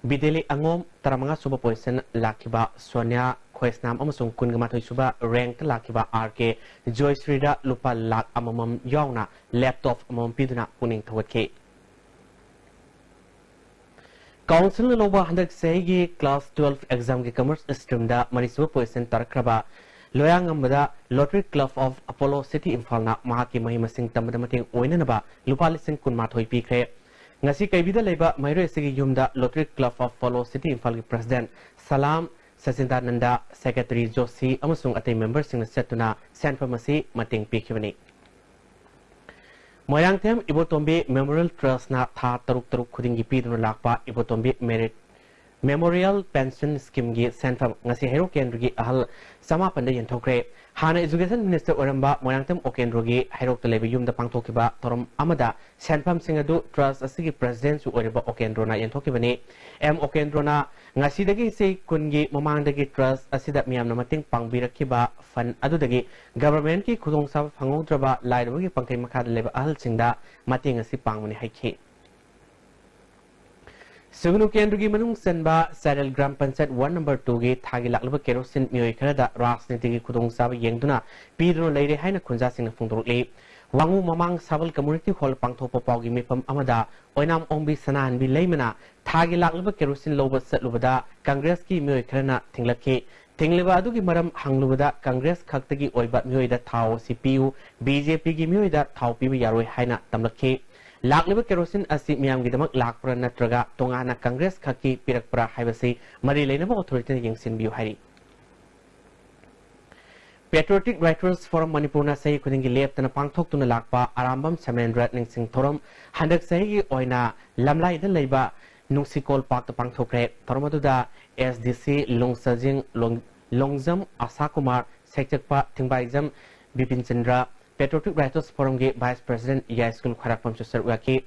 ꯕꯤꯗꯦꯂꯤ ꯑꯉꯣꯝ, ꯇꯔꯥꯃꯉꯥ ꯁꯨꯕ position ꯂꯥꯛꯈꯤꯕ ꯁꯣꯅꯤꯌꯥ ꯈꯣꯏꯁꯅꯥꯝ ꯑꯃꯁꯨꯡ ꯀꯨꯟꯒ ꯃꯥꯊꯣꯏ ꯁꯨꯕ rank ꯇ ꯂꯥꯛꯈꯤꯕ ꯑꯥꯔ ꯀꯦ ꯖꯣꯏꯁ꯭ꯔꯤꯗ ꯂꯨꯄꯥ ꯂꯥꯈ ꯑꯃꯃꯝ ꯌꯥꯎꯅ laptop ꯑꯃꯃꯝ ꯄꯤꯗꯨꯅ ꯄꯨꯛꯅꯤꯡ ꯊꯧꯒꯠꯈꯤ꯫ Council ꯅ ꯂꯧꯕ ꯍꯟꯗꯛ ꯆꯍꯤꯒꯤ class twelve exam ꯒꯤ commerce stream the ꯃꯔꯤꯁꯨꯕ position ꯇꯥꯔꯛꯈ꯭ꯔꯕ ꯂꯣꯌꯥꯉꯝꯕꯗ Rotary Club of Apollo City ꯏꯝꯐꯥꯜꯅ ꯃꯍꯥꯛꯀꯤ ꯃꯍꯩ ꯃꯁꯤꯡ ꯇꯝꯕꯗ ꯃꯇꯦꯡ ꯑꯣꯏꯅꯅꯕ ꯂꯨꯄꯥ ꯂꯤꯁꯤꯡ ꯀꯨꯟꯃꯥꯊꯣꯏ ꯄꯤꯈ꯭ꯔꯦ꯫ ꯉꯁꯤ ꯀꯩꯕꯤꯗ ꯂꯩꯕ ꯃꯍꯩꯔꯣꯏ ꯑꯁꯤꯒꯤ ꯌꯨꯝꯗ Rotary Club of Apollo City ꯏꯝꯐꯥꯜꯒꯤ president ꯁꯂꯥꯝ ꯁꯆꯤꯟꯗꯥꯅꯟꯗ, secretary ꯖꯣꯁꯤ ꯑꯃꯁꯨꯡ ꯑꯇꯩ member ꯁꯤꯡꯅ ꯆꯠꯇꯨꯅ ꯁꯦꯟꯐꯝ ꯑꯁꯤ ꯃꯇꯦꯡ ꯄꯤꯈꯤꯕꯅꯤ꯫ ꯃꯣꯏꯔꯥꯡꯊꯦꯝ ꯏꯕꯣꯇꯣꯝꯕꯤ Memorial Trust ꯅ ꯊꯥ ꯇꯔꯨꯛ ꯇꯔꯨꯛ ꯈꯨꯗꯤꯡꯒꯤ ꯄꯤꯗꯨꯅ ꯂꯥꯛꯄ ꯏꯕꯣꯇꯣꯝꯕꯤ Merit Memorial Pension Scheme ꯒꯤ ꯁꯦꯟꯐꯝ ꯉꯁꯤ ꯍꯩꯔꯣꯛ ꯀꯦꯟꯗ꯭ꯔꯒꯤ ꯑꯍꯜ ꯆꯃꯥꯄꯟꯗ ꯌꯦꯟꯊꯣꯛꯈ꯭ꯔꯦ꯫ ꯍꯥꯟꯅ Education Minister ꯑꯣꯏꯔꯝꯕ ꯃꯣꯏꯔꯥꯡꯊꯦꯝ ꯑꯣꯀꯦꯟꯗ꯭ꯔꯣꯒꯤ ꯍꯩꯔꯣꯛꯇ ꯂꯩꯕ ꯌꯨꯝꯗ ꯄꯥꯡꯊꯣꯛꯈꯤꯕ ꯊꯧꯔꯝ ꯑꯃꯗ ꯁꯦꯟꯐꯝꯁꯤꯡ ꯑꯗꯨ trust ꯑꯁꯤꯒꯤ president ꯁꯨ ꯑꯣꯏꯔꯤꯕ ꯑꯣꯀꯦꯟꯗ꯭ꯔꯣꯅ ꯌꯦꯟꯊꯣꯛꯈꯤꯕꯅꯤ꯫ ꯑꯦꯝ ꯑꯣꯀꯦꯟꯗ꯭ꯔꯣꯅ ꯉꯁꯤꯗꯒꯤ ꯆꯍꯤ ꯀꯨꯟꯒꯤ ꯃꯃꯥꯡꯗꯒꯤ trust ꯑꯁꯤꯗ ꯃꯤꯌꯥꯝꯅ ꯃꯇꯦꯡ ꯄꯥꯡꯕꯤꯔꯛꯈꯤꯕ fund ꯑꯗꯨꯗꯒꯤ government ꯀꯤ ꯈꯨꯗꯣꯡꯆꯥꯕ ꯐꯪꯍꯧꯗ꯭ꯔꯕ ꯂꯥꯏꯔꯕꯒꯤ ꯄꯪꯈꯩ ꯃꯈꯥꯗ ꯂꯩꯕ ꯑꯍꯜꯁꯤꯡꯗ ꯃꯇꯦꯡ ꯑꯁꯤ ꯄꯥꯡꯕꯅꯤ ꯍꯥꯏꯈꯤ꯫ ꯁꯨꯒꯅꯨ ꯀꯦꯟꯗ꯭ꯔꯒꯤ ꯃꯅꯨꯡ ꯆꯟꯕ Chairel gram panchayat ward number two ꯒꯤ ꯊꯥꯒꯤ ꯂꯥꯛꯂꯤꯕ ꯀꯦꯔꯣꯁꯤꯟ ꯃꯤꯑꯣꯏ ꯈꯔꯗ ꯔꯥꯖꯅꯤꯇꯤꯒꯤ ꯈꯨꯗꯣꯡꯆꯥꯕ ꯌꯦꯡꯗꯨꯅ ꯄꯤꯗꯨꯅ ꯂꯩꯔꯦ ꯍꯥꯏꯅ ꯈꯨꯟꯖꯥꯁꯤꯡꯅ ꯐꯣꯡꯗꯣꯔꯛꯂꯤ꯫ ꯋꯥꯉꯨ ꯃꯃꯥꯡ ꯁꯥꯕꯜ Community Hall ꯄꯥꯡꯊꯣꯛꯄ ꯄꯥꯎꯒꯤ ꯃꯤꯐꯝ ꯑꯃꯗ ꯑꯣꯏꯅꯥꯝ ꯑꯣꯡꯕꯤ ꯁꯅꯥꯍꯟꯕꯤ ꯂꯩꯃꯅ ꯊꯥꯒꯤ ꯂꯥꯛꯂꯤꯕ ꯀꯦꯔꯣꯁꯤꯟ ꯂꯧꯕ ꯆꯠꯂꯨꯕꯗ ꯀꯪꯒ꯭ꯔꯦꯁꯀꯤ ꯃꯤꯑꯣꯏ ꯈꯔꯅ ꯊꯤꯡꯂꯛꯈꯤ꯫ ꯊꯤꯡꯂꯤꯕ ꯑꯗꯨꯒꯤ ꯃꯔꯝ ꯍꯪꯂꯨꯕꯗ ꯀꯪꯒ꯭ꯔꯦꯁ ꯈꯛꯇꯒꯤ ꯑꯣꯏꯕ ꯃꯤꯑꯣꯏꯗ ꯊꯥꯎ ꯑꯁꯤ ꯄꯤꯌꯨ, ꯕꯤ ꯖꯦ ꯄꯤꯒꯤ ꯃꯤꯑꯣꯏꯗ ꯊꯥꯎ ꯄꯤꯕ ꯌꯥꯔꯣꯏ ꯍꯥꯏꯅ ꯇꯝꯂꯛꯈꯤ꯫ ꯂꯥꯛꯂꯤꯕ ꯀꯦꯔꯣꯁꯤꯟ ꯑꯁꯤ ꯃꯤꯌꯥꯝꯒꯤꯗꯃꯛ ꯂꯥꯛꯄ꯭ꯔꯥ ꯅꯠꯇ꯭ꯔꯒ ꯇꯣꯉꯥꯟꯅ ꯀꯪꯒ꯭ꯔꯦꯁ ꯈꯛꯀꯤ ꯄꯤꯔꯛꯄ꯭ꯔꯥ ꯍꯥꯏꯕꯁꯤ ꯃꯔꯤ ꯂꯩꯅꯕ authority ꯅ ꯌꯦꯡꯁꯤꯟꯕꯤꯌꯨ ꯍꯥꯏꯔꯤ꯫ Patriotic Writers Forum ꯃꯅꯤꯄꯨꯔꯅ ꯆꯍꯤ ꯈꯨꯗꯤꯡꯒꯤ ꯂꯦꯞꯇꯅ ꯄꯥꯡꯊꯣꯛꯇꯨꯅ ꯂꯥꯛꯄ ꯑꯔꯥꯝꯕꯝ ꯁꯃꯦꯟꯗ꯭ꯔ ꯅꯤꯡꯁꯤꯡ ꯊꯧꯔꯝ ꯍꯟꯗꯛ ꯆꯍꯤꯒꯤ ꯑꯣꯏꯅ ꯂꯝꯂꯥꯏꯗ ꯂꯩꯕ ꯅꯨꯡꯁꯤꯀꯣꯜ ꯄꯥꯔꯛꯇ ꯄꯥꯡꯊꯣꯛꯈ꯭ꯔꯦ꯫ ꯊꯧꯔꯝ ꯑꯗꯨꯗ ꯑꯦꯁ ꯗꯤ ꯁꯤ ꯂꯣꯡꯁꯖꯤꯡ ꯂꯣꯡ-, ꯂꯣꯡꯖꯝ ꯑꯁꯥ ꯀꯨꯃꯥꯔ, ꯁꯩꯁꯛꯄ ꯊꯤꯡꯕꯥꯏꯖꯝ Bipin Chandra, Patriotic Writers Forumꯒꯤ Vice President ꯌꯥꯏꯁꯀꯨꯜ ꯈ꯭ꯋꯥꯏꯔꯥꯛꯄꯝꯁꯨ ꯁꯔꯨꯛ ꯌꯥꯈꯤ꯫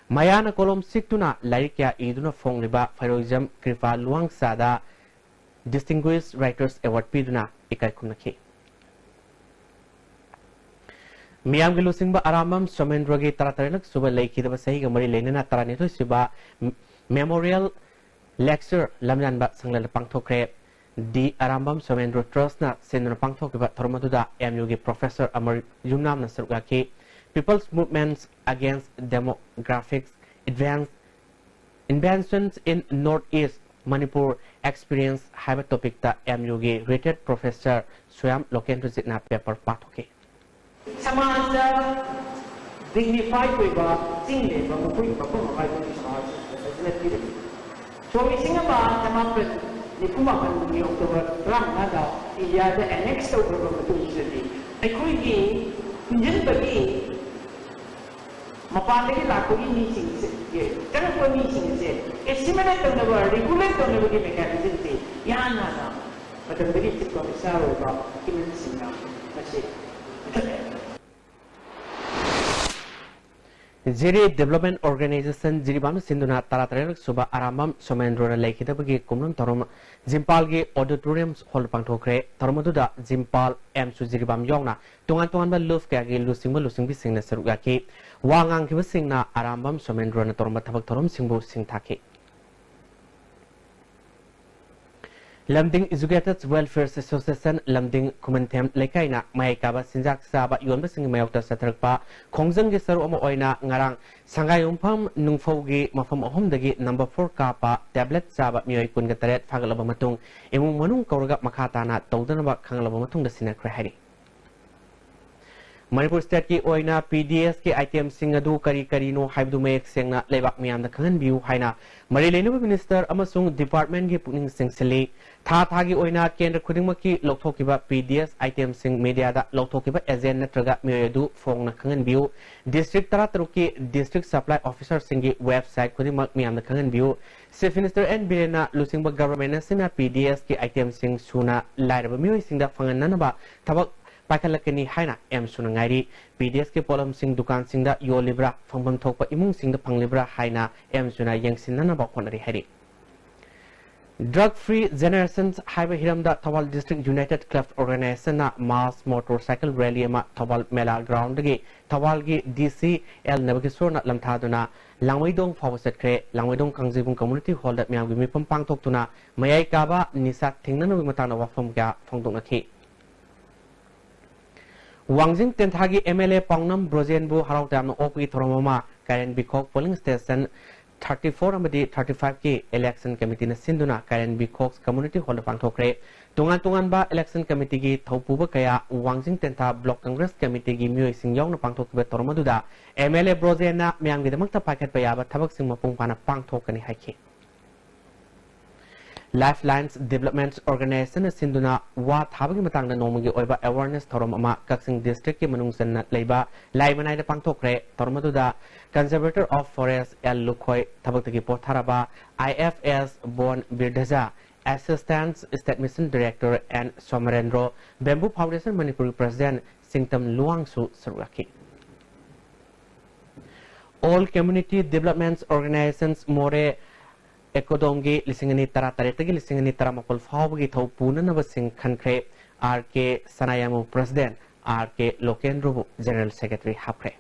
ꯃꯌꯥꯅ ꯀꯣꯂꯣꯝ ꯁꯤꯛꯇꯨꯅ ꯂꯥꯏꯔꯤꯛ ꯀꯌꯥ ꯏꯗꯨꯅ ꯐꯣꯡꯂꯤꯕ ꯐꯩꯔꯣꯏꯖꯝ ꯀ꯭ꯔꯤꯄꯥ ꯂꯨꯋꯥꯡꯁꯥꯗ Distinguished Writers Award ꯄꯤꯗꯨꯅ ꯏꯀꯥꯏ ꯈꯨꯝꯅꯈꯤ꯫ ꯃꯤꯌꯥꯝꯒꯤ ꯂꯨꯆꯤꯡꯕ ꯑꯔꯥꯝꯕꯝ ꯁꯣꯃꯦꯟꯗ꯭ꯔꯣꯒꯤ ꯇꯔꯥꯇꯔꯦꯠꯂꯛ ꯁꯨꯕ ꯂꯩꯈꯤꯗꯕ ꯆꯍꯤꯒ ꯃꯔꯤ ꯂꯩꯅꯅ ꯇꯔꯥꯅꯤꯊꯣꯏ ꯁꯨꯕ Memorial Lecture ꯂꯝꯌꯥꯟꯕ ꯁꯪꯂꯦꯟꯗ ꯄꯥꯡꯊꯣꯛꯈ꯭ꯔꯦ꯫ ꯗꯤ ꯑꯔꯥꯝꯕꯝ ꯁꯣꯃꯦꯟꯗ꯭ꯔꯣ ꯇ꯭ꯔꯁꯅ ꯁꯤꯟꯗꯨꯅ ꯄꯥꯡꯊꯣꯛꯈꯤꯕ ꯊꯧꯔꯝ ꯑꯗꯨꯗ ꯑꯦꯝ ꯌꯨꯒꯤ ꯄ꯭ꯔꯣꯐꯦꯁꯔ ꯑꯃꯔ ꯌꯨꯝꯅꯥꯝꯅ ꯁꯔꯨꯛ ꯌꯥꯈꯤ꯫ People's Movements Against Demographics Advance Inventions in North East Manipur Experience ꯍꯥꯏꯕ ꯇꯣꯄꯤꯛꯇ ꯑꯦꯝ ꯌꯨꯒꯤ ꯔꯤꯇꯥꯌꯔꯗ ꯄ꯭ꯔꯣꯐꯦꯁꯔ ꯁꯣꯌꯥꯝ ꯂꯣꯀꯦꯟꯗ꯭ꯔꯖꯤꯠꯅ ꯄꯦꯄꯔ ꯄꯥꯊꯣꯛꯈꯤ꯫ ꯁꯃꯥꯖꯇ ꯗꯤꯒꯅꯤꯐꯥꯏꯗ ꯑꯣꯏꯕ ꯆꯤꯡ ꯂꯦꯝꯕ ꯃꯈꯣꯏꯒꯤ ꯃꯐꯝ ꯑꯃ ꯍꯥꯏꯕꯗꯨꯒꯤ ꯁꯃꯥꯖ ꯐꯖꯅ ꯄꯤꯔꯤ꯫ ꯁꯣꯛ ꯂꯤꯁꯤꯡ ꯑꯃ ꯆꯃꯥꯄꯟ ꯅꯤꯐꯨ ꯃꯥꯄꯟꯒꯤ ꯑꯣꯛꯇꯣꯕꯔ ꯇꯔꯥꯃꯉꯥꯗ ꯏꯟꯗꯤꯌꯥꯗ ꯑꯦꯅꯦꯛꯁ ꯇꯧꯈ꯭ꯔꯕ ꯃꯇꯨꯡꯁꯤꯗꯗꯤ ꯑꯩꯈꯣꯏꯒꯤ ꯄꯨꯟꯁꯤꯟꯕꯒꯤ ꯃꯄꯥꯟꯗꯒꯤ ꯂꯥꯛꯄꯒꯤ ꯃꯤꯁꯤꯡꯁꯦ, ꯆꯪꯉꯛꯄ ꯃꯤꯁꯤꯡꯁꯦ ꯑꯦꯁꯤꯃꯤꯂꯦꯠ ꯇꯧꯅꯕ, ꯔꯤꯒꯨꯂꯦꯠ ꯇꯧꯅꯕꯒꯤ ꯃꯦꯀꯥꯅꯤꯖꯝꯁꯦ ꯏꯍꯥꯟ ꯍꯥꯟꯅ ꯃꯇꯝꯗꯒꯤ ꯆꯤꯞ ꯀꯃꯤꯁꯅꯔ ꯑꯣꯏꯕ ꯀꯤꯃꯟ ꯁꯤꯡꯅ ꯃꯁꯤ ꯃꯨꯊꯠꯂꯦ꯫ ꯖꯤꯔꯤ Development Organization ꯖꯤꯔꯤꯕꯥꯝꯅ ꯁꯤꯟꯗꯨꯅ ꯇꯔꯥꯇꯔꯦꯠ ꯁꯨꯕ ꯑꯔꯥꯝꯕꯝ ꯁꯣꯃꯦꯟꯗ꯭ꯔꯣꯅ ꯂꯩꯈꯤꯗꯕꯒꯤ ꯀꯨꯝꯂꯣꯟ ꯊꯧꯔꯝ ꯖꯤꯝꯄꯥꯜꯒꯤ Auditorium Hall ꯄꯥꯡꯊꯣꯛꯈ꯭ꯔꯦ꯫ ꯊꯧꯔꯝ ꯑꯗꯨꯗ ꯖꯤꯝꯄꯥꯜ ꯑꯦꯝꯁꯨ ꯖꯤꯔꯤꯕꯥꯝ ꯌꯥꯎꯅ ꯇꯣꯉꯥꯟ ꯇꯣꯉꯥꯟꯕ ꯂꯨꯞ ꯀꯌꯥꯒꯤ ꯂꯨꯆꯤꯡꯕ ꯂꯨꯆꯤꯡꯕꯤꯁꯤꯡꯅ ꯁꯔꯨꯛ ꯌꯥꯈꯤ꯫ ꯋꯥ ꯉꯥꯡꯈꯤꯕꯁꯤꯡꯅ ꯑꯔꯥꯝꯕꯝ ꯁꯣꯃꯦꯟꯗ꯭ꯔꯣꯅ ꯇꯧꯔꯝꯕ ꯊꯕꯛ ꯊꯧꯔꯝꯁꯤꯡꯕꯨ ꯁꯤꯡꯊꯥꯈꯤ꯫ ꯂꯝꯗꯤꯡ Educators Welfare Association ꯂꯝꯗꯤꯡ ꯈꯨꯃꯟꯊꯦꯝ ꯂꯩꯀꯥꯏꯅ ꯃꯌꯥꯏ ꯀꯥꯕ ꯆꯤꯟꯖꯥꯛ ꯆꯥꯕ ꯌꯣꯟꯕꯁꯤꯡꯒꯤ ꯃꯥꯌꯣꯛꯇ ꯆꯠꯊꯔꯛꯄ ꯈꯣꯡꯖꯪꯒꯤ ꯁꯔꯨꯛ ꯑꯃ ꯑꯣꯏꯅ ꯉꯔꯥꯡ ꯁꯉꯥꯏꯌꯨꯝꯐꯝ ꯅꯨꯡꯐꯧꯒꯤ ꯃꯐꯝ ꯑꯍꯨꯝꯗꯒꯤ number four ꯀꯥꯞꯄ tablet ꯆꯥꯕ ꯃꯤꯑꯣꯏ ꯀꯨꯟꯒ ꯇꯔꯦꯠ ꯐꯥꯒꯠꯂꯕ ꯃꯇꯨꯡ ꯏꯃꯨꯡ ꯃꯅꯨꯡ ꯀꯧꯔꯒ ꯃꯈꯥ ꯇꯥꯅ ꯇꯧꯗꯅꯕ ꯈꯪꯂꯕ ꯃꯇꯨꯡꯗ ꯁꯤꯟꯅꯈ꯭ꯔꯦ ꯍꯥꯏꯔꯤ꯫ ꯃꯅꯤꯄꯨꯔ stateꯀꯤ ꯑꯣꯏꯅ P D Sꯀꯤ itemꯁꯤꯡ ꯑꯗꯨ ꯀꯔꯤ ꯀꯔꯤꯅꯣ ꯍꯥꯏꯕꯗꯨ ꯃꯌꯦꯛ ꯁꯦꯡꯅ ꯂꯩꯕꯥꯛ ꯃꯤꯌꯥꯝꯗ ꯈꯪꯍꯟꯕꯤꯌꯨ ꯍꯥꯏꯅ ꯃꯔꯤ ꯂꯩꯅꯕ minister ꯑꯃꯁꯨꯡ departmentꯀꯤ ꯄꯨꯛꯅꯤꯡ ꯆꯤꯡꯁꯤꯜꯂꯤ꯫ ꯊꯥ ꯊꯥꯒꯤ ꯑꯣꯏꯅ ꯀꯦꯟꯗ꯭ꯔ ꯈꯨꯗꯤꯡꯃꯛꯀꯤ ꯂꯧꯊꯣꯛꯈꯤꯕ P D S itemꯁꯤꯡ mediaꯗ ꯂꯧꯊꯣꯛꯈꯤꯕ agent ꯅꯠꯇ꯭ꯔꯒ ꯃꯤꯑꯣꯏ ꯑꯗꯨ ꯐꯣꯡꯅ ꯈꯪꯍꯟꯕꯤꯌꯨ꯫ District ꯇꯔꯥꯇꯔꯨꯛꯀꯤ district supply officerꯁꯤꯡꯒꯤ website ꯈꯨꯗꯤꯡꯃꯛ ꯃꯤꯌꯥꯝꯗ ꯈꯪꯍꯟꯕꯤꯌꯨ꯫ Chief Minister N ꯕꯤꯔꯦꯟꯅ ꯂꯨꯆꯤꯡꯕ government ꯑꯁꯤꯅ P D Sꯀꯤ itemꯁꯤꯡ ꯁꯨꯅ ꯂꯥꯏꯔꯕ ꯃꯤꯑꯣꯏꯁꯤꯡꯗ ꯐꯪꯍꯟꯅꯅꯕ ꯊꯕꯛ ꯄꯥꯏꯈꯠꯂꯛꯀꯅꯤ ꯍꯥꯏꯅ ꯑꯦꯝꯁꯨꯅ ꯉꯥꯏꯔꯤ꯫ ꯄꯤ ꯗꯤ ꯑꯦꯁꯀꯤ ꯄꯣꯠꯂꯝꯁꯤꯡ ꯗꯨꯀꯥꯟꯁꯤꯡꯗ ꯌꯣꯜꯂꯤꯕ꯭ꯔꯥ, ꯐꯪꯐꯝ ꯊꯣꯛꯄ ꯏꯃꯨꯡꯁꯤꯡꯗ ꯐꯪꯂꯤꯕ꯭ꯔꯥ ꯍꯥꯏꯅ ꯑꯦꯝꯁꯨꯅ ꯌꯦꯡꯁꯤꯟꯅꯅꯕ ꯍꯣꯠꯅꯔꯤ ꯍꯥꯏꯔꯤ꯫ Drug Free Generation ꯍꯥꯏꯕ ꯍꯤꯔꯝꯗ Thoubal District United Club Organization ꯅ mass motorcycle rally ꯑꯃ ꯊꯧꯕꯥꯜ ꯃꯦꯂꯥ ground ꯗꯒꯤ ꯊꯧꯕꯥꯜꯒꯤ D C L ꯅꯕꯀꯤꯁꯣꯔꯅ ꯂꯝꯊꯥꯗꯨꯅ ꯂꯥꯡꯃꯩꯗꯣꯡ ꯐꯥꯎꯕ ꯆꯠꯈ꯭ꯔꯦ꯫ ꯂꯥꯡꯃꯩꯗꯣꯡ ꯀꯥꯡꯖꯩꯕꯨꯡ Community Hall ꯗ ꯃꯤꯌꯥꯝꯒꯤ ꯃꯤꯐꯝ ꯄꯥꯡꯊꯣꯛꯇꯨꯅ ꯃꯌꯥꯏ ꯀꯥꯕ ꯅꯤꯁꯥ ꯊꯤꯡꯅꯅꯕꯒꯤ ꯃꯇꯥꯡꯗ ꯋꯥꯐꯝ ꯀꯌꯥ ꯐꯣꯡꯗꯣꯛꯅꯈꯤ꯫ ꯋꯥꯡꯖꯤꯡ ꯇꯦꯟꯊꯥꯒꯤ M L A ꯄꯥꯎꯅꯝ ꯕ꯭ꯔꯣꯖꯦꯟꯕꯨ ꯍꯔꯥꯎ ꯇꯌꯥꯝꯅ ꯑꯣꯛꯄꯒꯤ ꯊꯧꯔꯝ ꯑꯃ ꯀꯥꯏꯔꯦꯟꯕꯤꯈꯣꯛ polling station thirty four ꯑꯃꯗꯤ thirty five ꯀꯤ election committee ꯅ ꯁꯤꯟꯗꯨꯅ ꯀꯥꯏꯔꯦꯟꯕꯤꯈꯣꯛ Community Hall ꯗ ꯄꯥꯡꯊꯣꯛꯈ꯭ꯔꯦ꯫ ꯇꯣꯉꯥꯟ ꯇꯣꯉꯥꯟꯕ election committee ꯒꯤ ꯊꯧꯄꯨꯕ ꯀꯌꯥ, ꯋꯥꯡꯖꯤꯡ ꯇꯦꯟꯊꯥ Block Congress committee ꯒꯤ ꯃꯤꯑꯣꯏꯁꯤꯡ ꯌꯥꯎꯅ ꯄꯥꯡꯊꯣꯛꯈꯤꯕ ꯊꯧꯔꯝ ꯑꯗꯨꯗ M L A ꯕ꯭ꯔꯣꯖꯦꯟꯅ ꯃꯤꯌꯥꯝꯒꯤꯗꯃꯛꯇ ꯄꯥꯏꯈꯠꯄ ꯌꯥꯕ ꯊꯕꯛꯁꯤꯡ ꯃꯄꯨꯡ ꯐꯥꯅ ꯄꯥꯡꯊꯣꯛꯀꯅꯤ ꯍꯥꯏꯈꯤ꯫ Lifelines Development Organization ꯅ ꯁꯤꯟꯗꯨꯅ ꯋꯥ ꯊꯥꯕꯒꯤ ꯃꯇꯥꯡꯗ ꯅꯣꯡꯃꯒꯤ ꯑꯣꯏꯕ awareness ꯊꯧꯔꯝ ꯑꯃ ꯀꯛꯆꯤꯡ district ꯀꯤ ꯃꯅꯨꯡ ꯆꯟꯅ ꯂꯩꯕ ꯂꯥꯏꯃꯅꯥꯏꯗ ꯄꯥꯡꯊꯣꯛꯈ꯭ꯔꯦ꯫ ꯊꯧꯔꯝ ꯑꯗꯨꯗ Conservator of Forest L Lukhoi, ꯊꯕꯛꯇꯒꯤ ꯄꯣꯊꯥꯔꯕ I F S Bon Birdaja, Assistant State Mission Director N Somarendro, Bamboo Foundation ꯃꯅꯤꯄꯨꯔꯒꯤ President ꯁꯤꯡꯇꯝ ꯂꯨꯋꯥꯡꯁꯨ ꯁꯔꯨꯛ ꯌꯥꯈꯤ꯫ All Community Development Organizations ꯃꯣꯔꯦ ꯑꯦꯀꯣꯗꯣꯝꯒꯤ ꯂꯤꯁꯤꯡ ꯑꯅꯤ ꯇꯔꯥ ꯇꯔꯦꯠꯇꯒꯤ ꯂꯤꯁꯤꯡ ꯑꯅꯤ ꯇꯔꯥ ꯃꯥꯄꯜ ꯐꯥꯎꯕꯒꯤ ꯊꯧ ꯄꯨꯅꯅꯕꯁꯤꯡ ꯈꯟꯈ꯭ꯔꯦ꯫ ꯑꯥꯔ ꯀꯦ ꯁꯅꯥꯌꯥꯝꯕꯨ President, ꯑꯥꯔ ꯀꯦ ꯂꯣꯀꯦꯟꯗ꯭ꯔꯣꯕꯨ General Secretary ꯍꯥꯞꯈ꯭ꯔꯦ꯫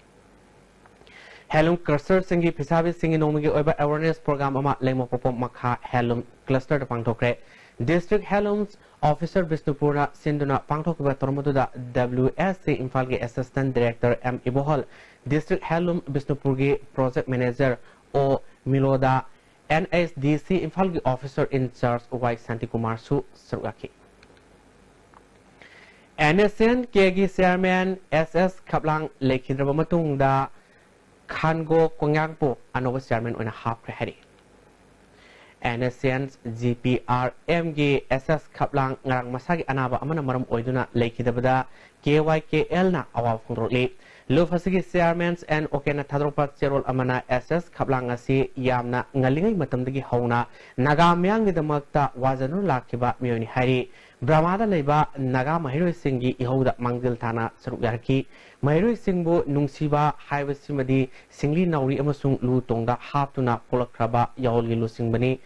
Handloom cluster ꯁꯤꯡꯒꯤ ꯐꯤꯁꯥꯕꯤꯁꯤꯡꯒꯤ ꯅꯣꯡꯃꯒꯤ ꯑꯣꯏꯕ awareness program ꯑꯃ ꯂꯩꯃꯄꯣꯛꯄꯝ ꯃꯈꯥ Handloom cluster ꯗ ꯄꯥꯡꯊꯣꯛꯈ꯭ꯔꯦ꯫ District Handloom Officer ꯕꯤꯁꯅꯨꯄꯨꯔꯅ ꯁꯤꯟꯗꯨꯅ ꯄꯥꯡꯊꯣꯛꯈꯤꯕ ꯊꯧꯔꯝ ꯑꯗꯨꯗ W S C ꯏꯝꯐꯥꯜꯒꯤ Assistant Director M Ibohal, District Handloom ꯕꯤꯁꯅꯨꯄꯨꯔꯒꯤ Project Manager ꯑꯣ ꯃꯤꯂꯣꯗꯥ, N H D C ꯏꯝꯐꯥꯜꯒꯤ Officer in Charge ꯋꯥꯏ ꯁꯥꯟꯇꯤꯀꯨꯃꯥꯔꯁꯨ ꯁꯔꯨꯛ ꯌꯥꯈꯤ꯫ N S N K ꯒꯤ Chairman S S ꯈꯞꯂꯥꯡ ꯂꯩꯈꯤꯗ꯭ꯔꯕ ꯃꯇꯨꯡꯗ ꯈꯥꯟꯒꯣ ꯀꯣꯡꯌꯥꯡꯄꯨ ꯑꯅꯧꯕ Chairman ꯑꯣꯏꯅ ꯍꯥꯞꯈ꯭ꯔꯦ ꯍꯥꯏꯔꯤ꯫ N S N G P R M ꯒꯤ S S ꯈꯞꯂꯥꯡ ꯉꯔꯥꯡ ꯃꯁꯥꯒꯤ ꯑꯅꯥꯕ ꯑꯃꯅ ꯃꯔꯝ ꯑꯣꯏꯗꯨꯅ ꯂꯩꯈꯤꯗꯕꯗ K Y K L ꯅ ꯑꯋꯥꯕ ꯐꯣꯡꯗꯣꯔꯛꯂꯤ꯫ ꯂꯨꯞ ꯑꯁꯤꯒꯤ Chairman ꯑꯦꯟ ꯑꯣꯀꯦꯟꯅ ꯊꯥꯗꯣꯔꯛꯄ ꯆꯦꯔꯣꯜ ꯑꯃꯅ S S ꯈꯞꯂꯥꯡ ꯑꯁꯤ ꯌꯥꯝꯅ ꯉꯜꯂꯤꯉꯩ ꯃꯇꯝꯗꯒꯤ ꯍꯧꯅ ꯅꯥꯒꯥ ꯃꯤꯌꯥꯝꯒꯤꯗꯃꯛꯇ ꯋꯥꯖꯗꯨꯅ ꯂꯥꯛꯈꯤꯕ ꯃꯤꯑꯣꯏꯅꯤ ꯍꯥꯏꯔꯤ꯫ ꯕꯔꯃꯥꯗ ꯂꯩꯕ ꯅꯥꯒꯥ ꯃꯍꯩꯔꯣꯏꯁꯤꯡꯒꯤ ꯏꯍꯧꯗ ꯃꯥꯡꯖꯤꯜ ꯊꯥꯅ ꯁꯔꯨꯛ ꯌꯥꯔꯛꯈꯤ꯫ ꯃꯍꯩꯔꯣꯏꯁꯤꯡꯕꯨ ꯅꯨꯡꯁꯤꯕ ꯍꯥꯏꯕꯁꯤꯃꯗꯤ ꯁꯤꯡꯂꯤ ꯅꯥꯎꯔꯤ ꯑꯃꯁꯨꯡ ꯂꯨ ꯇꯣꯡꯗ ꯍꯥꯞꯇꯨꯅ ꯄꯣꯛꯂꯛꯈ꯭ꯔꯕ ꯌꯥꯑꯣꯜꯒꯤ ꯂꯨꯆꯤꯡꯕꯅꯤ꯫